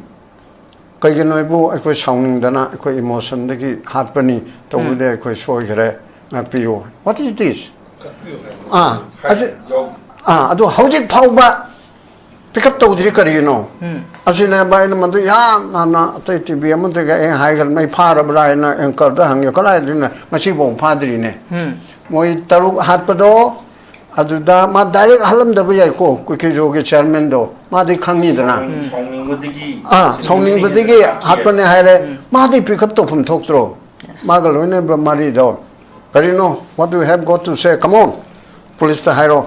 ꯀꯩꯒꯤꯅꯣ ꯍꯥꯏꯕꯨ ꯑꯩꯈꯣꯏ ꯁꯥꯎꯅꯤꯡꯗꯅ ꯑꯩꯈꯣꯏ ꯏꯃꯣꯁꯟꯗꯒꯤ ꯍꯥꯠꯄꯅꯤ꯫ ꯇꯧꯕꯗꯤ ꯎꯝ꯫ ꯑꯩꯈꯣꯏ ꯁꯣꯏꯈ꯭ꯔꯦ, ꯉꯥꯛꯄꯤꯌꯨ꯫ What is this? ꯑꯥ, ꯑꯗꯨ, ꯑꯥ, ꯑꯗꯨ ꯍꯧꯖꯤꯛ ꯐꯥꯎꯕ ꯄꯤꯛ ꯑꯞ ꯇꯧꯗ꯭ꯔꯤ ꯀꯔꯤꯒꯤꯅꯣ? ꯎꯝ꯫ ꯑꯁꯤꯅꯦꯕ ꯑꯩꯅ ꯃꯗꯨ ꯌꯥꯝ ꯍꯥꯟꯅ ꯑꯇꯩ ꯇꯤ ꯚꯤ ꯑꯃꯗꯒꯤ ꯑꯩ ꯍꯥꯏꯈ꯭ꯔꯕꯅꯤ, ꯑꯩ ꯐꯥꯔꯕ꯭ꯔꯥ ꯍꯥꯏꯅ ꯑꯦꯡꯀꯔꯗ ꯍꯪꯉꯦ, "ꯀꯗꯥꯏꯗꯩꯅꯣ? ꯉꯁꯤꯐꯥꯎ ꯐꯥꯗ꯭ꯔꯤꯅꯦ꯫" ꯎꯝ꯫ ꯃꯣꯏ ꯇꯔꯨꯛ ꯍꯥꯠꯄꯗꯣ ꯑꯗꯨꯗ ꯃꯥ ꯗꯥꯏꯔꯦꯛ ꯍꯥꯠꯂꯝꯗꯕ ꯌꯥꯏꯀꯣ, ꯀꯨꯀꯤꯖꯣꯒꯤ ꯆꯤꯌꯔꯃꯦꯟꯗꯣ, ꯃꯥꯗꯤ ꯈꯪꯉꯤꯗꯅ꯫ ꯁꯥꯎꯅꯤꯡ-, ꯁꯥꯎꯅꯤꯡꯕꯗꯒꯤ ꯑꯥ, ꯁꯥꯎꯅꯤꯡꯕꯗꯒꯤ ꯁꯥꯎꯅꯤꯡꯕꯗꯒꯤ ꯍꯥꯠꯈꯤ ꯍꯥꯠꯄꯅꯦ ꯍꯥꯏꯔꯦ꯫ ꯎꯝ꯫ ꯃꯥꯗꯤ ꯄꯤꯛ ꯑꯞ ꯇꯧꯐꯝ ꯊꯣꯛꯇ꯭ꯔꯣ? Yes. ꯃꯥꯒ ꯂꯣꯏꯅꯕ ꯃꯔꯤꯗꯣ ꯀꯔꯤꯅꯣ? What do you have got to say? Come on, ꯄꯨꯂꯤꯁꯇ ꯍꯥꯏꯔꯣ꯫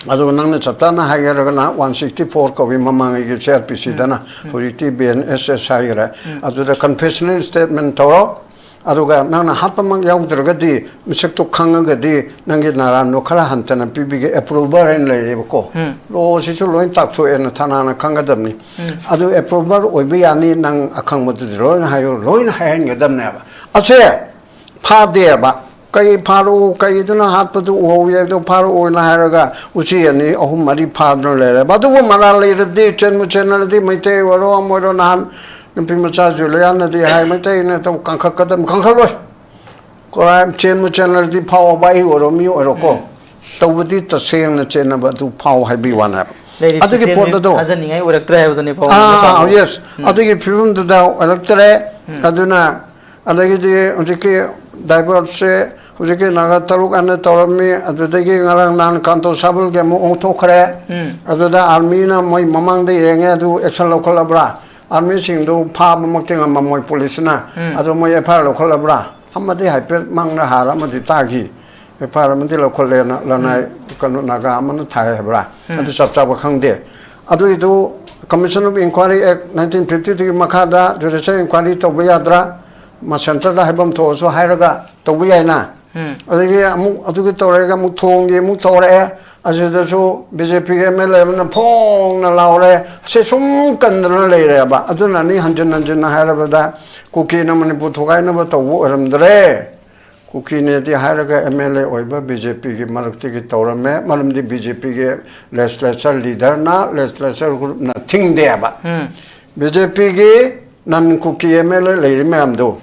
ꯑꯗꯨꯒ ꯅꯪꯅ ꯆꯞ ꯆꯥꯅ ꯍꯥꯏꯒꯦ ꯍꯥꯏꯔꯒꯅ ꯋꯥꯟ ꯁꯤꯛꯁꯇꯤ ꯐꯣꯔ ꯀꯧꯏ ꯃꯃꯥꯡꯉꯩꯒꯤ ꯁꯤ ꯑꯥꯔ ꯄꯤ ꯁꯤꯗꯅ, ꯎꯝ, ꯎꯝ꯫ ꯍꯧꯖꯤꯛꯇꯤ ꯕꯤ ꯑꯦꯟ ꯑꯦꯁ ꯑꯦꯁ ꯍꯥꯏꯈ꯭ꯔꯦ꯫ ꯎꯝ꯫ ꯑꯗꯨꯗ ꯀꯟꯐꯦꯁꯅꯦꯜ ꯁ꯭ꯇꯦꯠꯃꯦꯟ ꯇꯧꯔꯣ꯫ ꯑꯗꯨꯒ ꯅꯪꯅ ꯍꯥꯠꯄꯃꯛ ꯌꯥꯎꯗ꯭ꯔꯒꯗꯤ, ꯃꯤꯁꯛꯇꯣ ꯈꯪꯉꯒꯗꯤ ꯅꯪꯒꯤ ꯅꯔꯥꯟꯗꯣ ꯈꯔ ꯍꯟꯊꯅ ꯄꯤꯕꯤꯒꯦ, ꯑꯦꯄ꯭ꯔꯨꯚꯔ ꯍꯥꯏꯅ ꯂꯩꯔꯦꯕꯀꯣ꯫ ꯎꯝ꯫ ꯂꯣꯁꯤꯁꯨ ꯂꯣꯏ ꯇꯥꯛꯊꯣꯛꯑꯦꯅ ꯊꯥꯅꯥꯅ ꯈꯪꯒꯗꯕꯅꯤ꯫ ꯎꯝ꯫ ꯑꯗꯨ ꯑꯦꯄ꯭ꯔꯨꯚꯔ ꯑꯣꯏꯕ ꯌꯥꯅꯤ, ꯅꯪ ꯑꯈꯪꯕꯗꯨꯗꯤ ꯂꯣꯏꯅ ꯍꯥꯏꯌꯨ, ꯂꯣꯏꯅ ꯍꯥꯏꯍꯟꯒꯗꯕꯅꯦꯕ꯫ ꯑꯁꯦ ꯐꯥꯗꯦꯕ꯫ "ꯀꯩ ꯐꯥꯔꯛꯎ, ꯀꯩꯗꯨꯅ ꯍꯥꯠꯄꯗꯨ ꯎꯍꯧꯋꯤ ꯍꯥꯏꯕꯗꯣ ꯐꯥꯔꯛꯑꯣꯅ" ꯍꯥꯏꯔꯒ ꯎꯆꯤ ꯑꯅꯤ, ꯑꯍꯨꯝ, ꯃꯔꯤ ꯐꯥꯗꯨꯅ ꯂꯩꯔꯦꯕ꯫ ꯑꯗꯨꯕꯨ ꯃꯔꯥꯜ ꯂꯩꯔꯗꯤ, ꯆꯦꯟꯕꯨ ꯆꯦꯟꯅꯔꯗꯤ, ꯃꯩꯇꯩ ꯑꯣꯏꯔꯣ ꯑꯃ ꯑꯣꯏꯔꯣ, ꯅꯍꯥꯟ ꯅꯨꯄꯤ ꯃꯆꯥ ꯖꯨꯂꯤꯌꯥꯅꯗꯤ ꯍꯥꯏ, ꯃꯩꯇꯩꯅ ꯇꯧ ꯀꯟꯈꯠꯀꯗꯕ, ꯀꯟꯈꯠꯂꯣꯏ꯫ ꯀ꯭ꯔꯥꯏꯝ ꯆꯦꯟꯕꯨ ꯆꯦꯟꯅꯔꯗꯤ ꯐꯥꯎꯕ, ꯑꯩ ꯑꯣꯏꯔꯣ, ꯃꯤ ꯑꯣꯏꯔꯣꯀꯣ꯫ ꯎꯝ꯫ ꯇꯧꯕꯗꯤ ꯇꯁꯦꯡꯅ ꯆꯦꯟꯅꯕ ꯑꯗꯨ ꯐꯥꯎ ꯍꯥꯏꯕꯒꯤ ꯋꯥꯅꯦꯕ꯫ ꯂꯩꯔꯤꯕ ꯑꯗꯨꯒꯤ ꯁꯤꯁꯇꯦꯝꯁꯦ ꯄꯣꯠ ꯑꯗꯣ ꯊꯥꯖꯅꯤꯡꯉꯥꯏ ꯑꯣꯏꯔꯛꯇ꯭ꯔꯦ ꯍꯥꯏꯕꯗꯨꯅꯤ ꯐꯥꯎ ꯑꯥ, ꯅꯠꯇ꯭ꯔꯣ? Yes꯫ ꯎꯝ꯫ ꯑꯗꯨꯒꯤ ꯐꯤꯕꯝꯗꯨꯗ ꯑꯣꯏꯔꯛꯇ꯭ꯔꯦ꯫ ꯎꯝ꯫ ꯑꯗꯨꯅ ꯑꯗꯒꯤꯗꯤ ꯍꯧꯖꯤꯛꯀꯤ ꯗꯥꯏꯚꯔꯁꯦ ꯍꯧꯖꯤꯛꯀꯤ ꯅꯥꯒꯥ ꯇꯔꯨꯛ ꯑꯅ ꯇꯧꯔꯝꯃꯤ, ꯑꯗꯨꯗꯒꯤ ꯉꯔꯥꯡ ꯅꯍꯥꯟ ꯀꯥꯟꯇꯣ ꯁꯥꯕꯜꯒꯤ ꯑꯃꯨꯛ ꯑꯣꯟꯊꯣꯛꯈ꯭ꯔꯦ꯫ ꯎꯝ꯫ ꯑꯗꯨꯗ ꯑꯥꯔꯃꯤꯅ ꯃꯣꯏ ꯃꯃꯥꯡꯗ ꯌꯦꯡꯉꯦ, ꯑꯗꯨ ꯑꯦꯛꯁꯟ ꯂꯧꯈꯠꯂꯕ꯭ꯔꯥ? ꯑꯥꯔꯃꯤꯁꯤꯡꯗꯨ ꯐꯥꯕꯃꯛꯇꯤ ꯉꯝꯃꯝꯃꯣꯏ ꯄꯨꯂꯤꯁꯅ꯫ ꯎꯝ꯫ ꯑꯗꯣ ꯃꯣꯏ ꯑꯦꯐ ꯑꯥꯏ ꯑꯥꯔ ꯂꯧꯈꯠꯂꯕ꯭ꯔꯥ? ꯑꯃꯗꯤ ꯍꯥꯏꯐꯦꯠ ꯃꯥꯡꯅ ꯍꯥꯔ ꯑꯃꯗꯤ ꯇꯥꯈꯤ꯫ ꯑꯦꯐ ꯑꯥꯏ ꯑꯥꯔ ꯑꯃꯗꯤ ꯂꯧꯈꯠꯂꯦꯅ ꯂꯅꯥꯏ, ꯎꯝ꯫ ꯀꯩꯅꯣ, ꯅꯥꯒꯥ ꯑꯃꯅ ꯊꯥꯏ ꯍꯥꯏꯕ꯭ꯔꯥ? ꯎꯝ꯫ ꯑꯗꯨ ꯆꯞ ꯆꯥꯕ ꯈꯪꯗꯦ꯫ ꯑꯗꯨꯏꯗꯨ Commission of Inquiry Act nineteen fifty-three ꯒꯤ ꯃꯈꯥꯗ ꯖꯨꯗꯤꯁꯤꯌꯦꯜ ꯏꯟꯀ꯭ꯋꯥꯏꯔꯤ ꯇꯧꯕ ꯌꯥꯗ꯭ꯔꯥ? ꯃꯥ ꯁꯦꯟꯇꯔꯗ ꯍꯥꯏꯐꯝ ꯊꯣꯛꯑꯁꯨ ꯍꯥꯏꯔꯒ ꯇꯧꯕ ꯌꯥꯏꯅ꯫ ꯎꯝ꯫ ꯑꯗꯒꯤ ꯑꯃꯨꯛ ꯑꯗꯨꯒꯤ ꯇꯧꯔꯦꯒ ꯑꯃꯨꯛ ꯊꯣꯡꯒꯤ ꯑꯃꯨꯛ ꯇꯧꯔꯛꯑꯦ꯫ ꯑꯁꯤꯗꯁꯨ ꯕꯤ ꯖꯦ ꯄꯤꯒꯤ ꯑꯦꯝ ꯑꯦꯜ ꯑꯦ ꯑꯃꯅ ꯐꯣꯡꯅ ꯂꯥꯎꯔꯦ꯫ ꯑꯁꯤ ꯁꯨꯝ ꯀꯟꯗꯅ ꯂꯩꯔꯦꯕ꯫ ꯑꯗꯨꯅꯅꯤ ꯍꯟꯖꯤꯟ ꯍꯟꯖꯤꯟꯅ ꯍꯥꯏꯔꯕꯗ ꯀꯨꯀꯤꯅ ꯃꯅꯤꯄꯨꯔ ꯊꯨꯒꯥꯏꯅꯕ ꯇꯧꯕ ꯑꯣꯏꯔꯝꯗ꯭ꯔꯦ꯫ ꯀꯨꯀꯤꯅꯦꯗꯤ ꯍꯥꯏꯔꯒ ꯑꯦꯝ ꯑꯦꯜ ꯑꯦ ꯑꯣꯏꯕ ꯕꯤ ꯖꯦ ꯄꯤꯒꯤ ꯃꯔꯛꯇꯒꯤ ꯇꯧꯔꯝꯃꯦ꯫ ꯃꯔꯝꯗꯤ ꯕꯤ ꯖꯦ ꯄꯤꯒꯤ ꯂꯦꯖꯤꯁꯂꯦꯆꯔ ꯂꯤꯗꯔꯅ, ꯂꯦꯖꯤꯁꯂꯦꯆꯔ ꯒ꯭ꯔꯨꯞꯅ ꯊꯤꯡꯗꯦꯕ꯫ ꯎꯝ꯫ ꯕꯤ ꯖꯦ ꯄꯤꯒꯤ ꯅꯟ ꯀꯨꯀꯤ ꯑꯦꯝ ꯑꯦꯜ ꯑꯦ ꯂꯩꯔꯤ ꯃꯌꯥꯝꯗꯣ,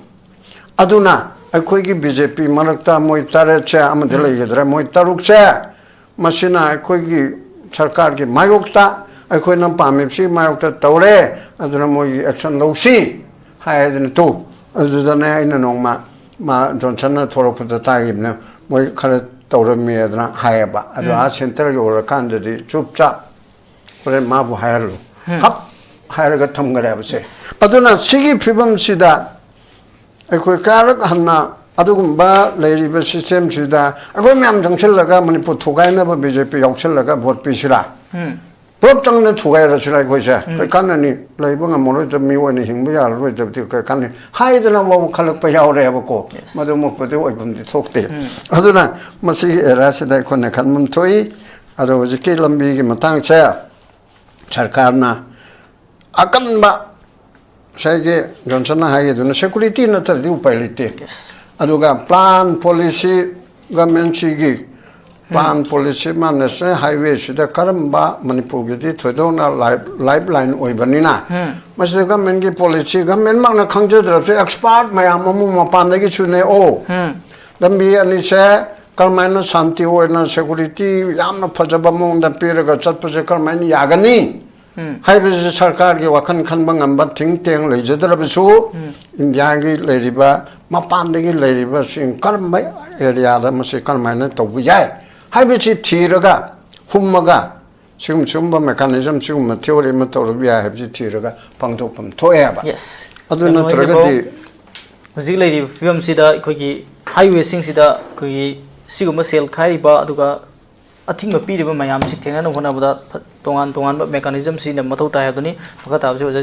ꯑꯗꯨꯅ ꯑꯩꯈꯣꯏꯒꯤ ꯕꯤ ꯖꯦ ꯄꯤ ꯃꯔꯛꯇ ꯃꯣꯏ ꯇꯔꯦꯠꯁꯦ ꯑꯃꯗꯤ ꯎꯝ꯫ ꯂꯩꯒꯗ꯭ꯔꯦ, ꯃꯣꯏ ꯇꯔꯨꯛꯁꯦ, ꯃꯁꯤꯅ ꯑꯩꯈꯣꯏꯒꯤ ꯁꯔꯀꯥꯔꯒꯤ ꯃꯥꯌꯣꯛꯇ, ꯑꯩꯈꯣꯏꯅ ꯄꯥꯝꯃꯤꯕꯁꯤ ꯃꯥꯌꯣꯛꯇ ꯇꯧꯔꯦ, ꯑꯗꯨꯅ ꯃꯣꯏꯒꯤ ꯑꯦꯛꯁꯟ ꯂꯧꯁꯤ ꯍꯥꯏꯗꯅ ꯇꯨ꯫ ꯑꯗꯨꯗꯅꯦ ꯑꯩꯅ ꯅꯣꯡꯃ ꯃꯥ ꯖꯣꯟꯁꯟꯅ ꯊꯣꯛꯂꯛꯄꯗ ꯇꯥꯈꯤꯕꯅꯦ, ꯃꯣꯏ ꯈꯔ ꯇꯧꯔꯝꯃꯤ ꯑꯗꯨꯅ ꯍꯥꯏꯌꯦꯕ꯫ ꯑꯗꯣ ꯎꯝ꯫ ꯑꯥ ꯁꯦꯟꯇꯔ ꯌꯧꯔꯀꯥꯟꯗꯗꯤ ꯆꯨꯞ ꯆꯥꯞ ꯍꯣꯔꯦꯟ ꯃꯥꯕꯨ ꯍꯥꯏꯍꯜꯂꯨ꯫ ꯎꯝ꯫ ꯍꯞ ꯍꯥꯏꯔꯒ ꯊꯝꯈ꯭ꯔꯦꯕꯁꯦ꯫ ꯌꯦꯁ꯫ ꯑꯗꯨꯅ ꯁꯤꯒꯤ ꯐꯤꯕꯝꯁꯤꯗ ꯑꯩꯈꯣꯏ ꯀꯌꯥꯔꯛ ꯍꯟꯅ ꯑꯗꯨꯒꯨꯝꯕ ꯂꯩꯔꯤꯕ ꯁꯤꯁꯇꯦꯝꯁꯤꯗ ꯑꯩꯈꯣꯏ ꯃꯌꯥꯝ ꯆꯪꯁꯤꯜꯂꯒ ꯃꯅꯤꯄꯨꯔ ꯊꯨꯒꯥꯏꯅꯕ ꯕꯤ ꯖꯦ ꯄꯤ ꯌꯥꯎꯁꯤꯜꯂꯒ ꯚꯣꯠ ꯄꯤꯁꯤꯔꯥ? ꯎꯝ꯫ ꯄꯨꯂꯞ ꯆꯪꯅ ꯊꯨꯒꯥꯏꯔꯁꯤꯔꯥ ꯑꯩꯈꯣꯏꯁꯦ? ꯎꯝ꯫ ꯀꯩ ꯀꯥꯟꯅꯅꯤ? ꯂꯩꯕ ꯉꯝꯃꯔꯣꯏꯗꯕ, ꯃꯤ ꯑꯣꯏꯅ ꯍꯤꯡꯕ ꯌꯥꯔꯔꯣꯏꯗꯕꯗꯤ ꯀꯩ ꯀꯥꯟꯅꯅꯤ? ꯍꯥꯏꯗꯅ ꯐꯥꯎꯕ ꯈꯜꯂꯛꯄ ꯌꯥꯎꯔꯦꯕꯀꯣ꯫ ꯌꯦꯁ꯫ ꯃꯗꯨꯃꯛꯄꯨꯗꯤ ꯑꯣꯏꯐꯝꯗꯤ ꯊꯣꯛꯇꯦ꯫ ꯎꯝ꯫ ꯑꯗꯨꯅ ꯃꯁꯤꯒꯤ ꯑꯦꯔꯤꯌꯥꯁꯤꯗ ꯑꯩꯈꯣꯏꯅ ꯈꯟꯐꯝ ꯊꯣꯛꯏ꯫ ꯑꯗꯣ ꯍꯧꯖꯤꯛꯀꯤ ꯂꯝꯕꯤꯒꯤ ꯃꯇꯥꯡꯁꯦ ꯁꯔꯀꯥꯔꯅ ꯑꯀꯟꯕ ꯉꯁꯥꯏꯒꯤ ꯖꯣꯟꯁꯟꯅ ꯍꯥꯏꯒꯤꯗꯨꯅ ꯁꯦꯀꯨꯔꯤꯇꯤ ꯅꯠꯇ꯭ꯔꯗꯤ ꯎꯄꯥꯏ ꯂꯩꯇꯦ꯫ ꯌꯦꯁ꯫ ꯑꯗꯨꯒ ꯄ꯭ꯂꯥꯟ ꯄꯣꯂꯤꯁꯤ, ꯒꯃꯦꯟꯁꯤꯒꯤ ꯄ꯭ꯂꯥꯟ ꯄꯣꯂꯤꯁꯤ ꯑꯃ ꯅꯦꯁꯅꯦꯜ ꯍꯥꯏꯋꯦꯁꯤꯗ ꯀꯔꯝꯕ ꯃꯅꯤꯄꯨꯔꯒꯤꯗꯤ ꯊꯣꯏꯗꯣꯛꯅ ꯂꯥꯏꯐ, ꯂꯥꯏꯐ ꯂꯥꯏꯟ ꯑꯣꯏꯕꯅꯤꯅ ꯎꯝ꯫ ꯃꯁꯤꯗ ꯒꯃꯦꯟꯒꯤ ꯄꯣꯂꯤꯁꯤ, ꯒꯃꯦꯟꯃꯛꯅ ꯈꯪꯖꯗ꯭ꯔꯁꯨ ꯑꯦꯛꯁꯄꯥꯔꯠ ꯃꯌꯥꯝ ꯑꯃ ꯃꯄꯥꯟꯗꯒꯤꯁꯨ ꯅꯦꯛꯑꯣ꯫ ꯎꯝ꯫ ꯂꯝꯕꯤ ꯑꯅꯤꯁꯦ ꯀꯔꯝꯍꯥꯏꯅ ꯁꯥꯟꯇꯤ ꯑꯣꯏꯅ ꯁꯦꯀꯨꯔꯤꯇꯤ ꯌꯥꯝꯅ ꯐꯖꯕ ꯃꯑꯣꯡꯗ ꯄꯤꯔꯒ ꯆꯠꯄꯁꯦ ꯀꯔꯝꯍꯥꯏꯅ ꯌꯥꯒꯅꯤ? ꯎꯝ꯫ ꯍꯥꯏꯕꯁꯤ ꯁꯔꯀꯥꯔꯒꯤ ꯋꯥꯈꯜ ꯈꯟꯕ ꯉꯝꯕ think tank ꯂꯩꯖꯗ꯭ꯔꯕꯁꯨ, ꯎꯝ꯫ ꯏꯟꯗꯤꯌꯥꯒꯤ ꯂꯩꯔꯤꯕ, ꯃꯄꯥꯟꯗꯒꯤ ꯂꯩꯔꯤꯕꯁꯤꯡ ꯀꯔꯝꯕ ꯑꯦꯔꯤꯌꯥꯗ ꯃꯁꯤ ꯀꯔꯝꯍꯥꯏꯅ ꯇꯧꯕ ꯌꯥꯏ ꯍꯥꯏꯕꯁꯤ ꯊꯤꯔꯒ, ꯍꯨꯝꯃꯒ, ꯁꯤꯒꯨꯝ-, ꯁꯤꯒꯨꯝꯕ mechanism, ꯁꯤꯒꯨꯝꯕ theory ꯑꯃ ꯇꯧꯔꯕ ꯌꯥꯏ ꯍꯥꯏꯕꯁꯤ ꯊꯤꯔꯒ ꯄꯥꯡꯊꯣꯛꯐꯝ ꯊꯣꯛꯑꯦ ꯍꯥꯏꯕ꯫ ꯌꯦꯁ꯫ ꯑꯗꯨ ꯀꯩꯅꯣ ꯅꯠꯇ꯭ꯔꯒꯗꯤ ꯍꯥꯏꯁꯤꯕꯣ? ꯍꯧꯖꯤꯛ ꯂꯩꯔꯤꯕ ꯐꯤꯕꯝꯁꯤꯗ ꯑꯩꯈꯣꯏꯒꯤ highwayꯁꯤꯡꯁꯤꯗ ꯑꯩꯈꯣꯏꯒꯤ ꯁꯤꯒꯨꯝꯕ ꯁꯦꯜ ꯈꯥꯏꯔꯤꯕ ꯑꯗꯨꯒ ꯑꯊꯤꯡꯕ ꯄꯤꯔꯤꯕ ꯃꯌꯥꯝꯁꯤ ꯊꯦꯡꯅꯅꯕ ꯍꯣꯠꯅꯕꯗ ꯐ-, ꯇꯣꯉꯥꯟ ꯇꯣꯉꯥꯟꯕ mechanism ꯁꯤꯖꯤꯟꯅꯕ ꯃꯊꯧ ꯇꯥꯏ ꯍꯥꯏꯕꯗꯨꯅꯤ꯫ ꯃꯈꯥ ꯇꯥꯕꯁꯤ ꯑꯣꯖꯥ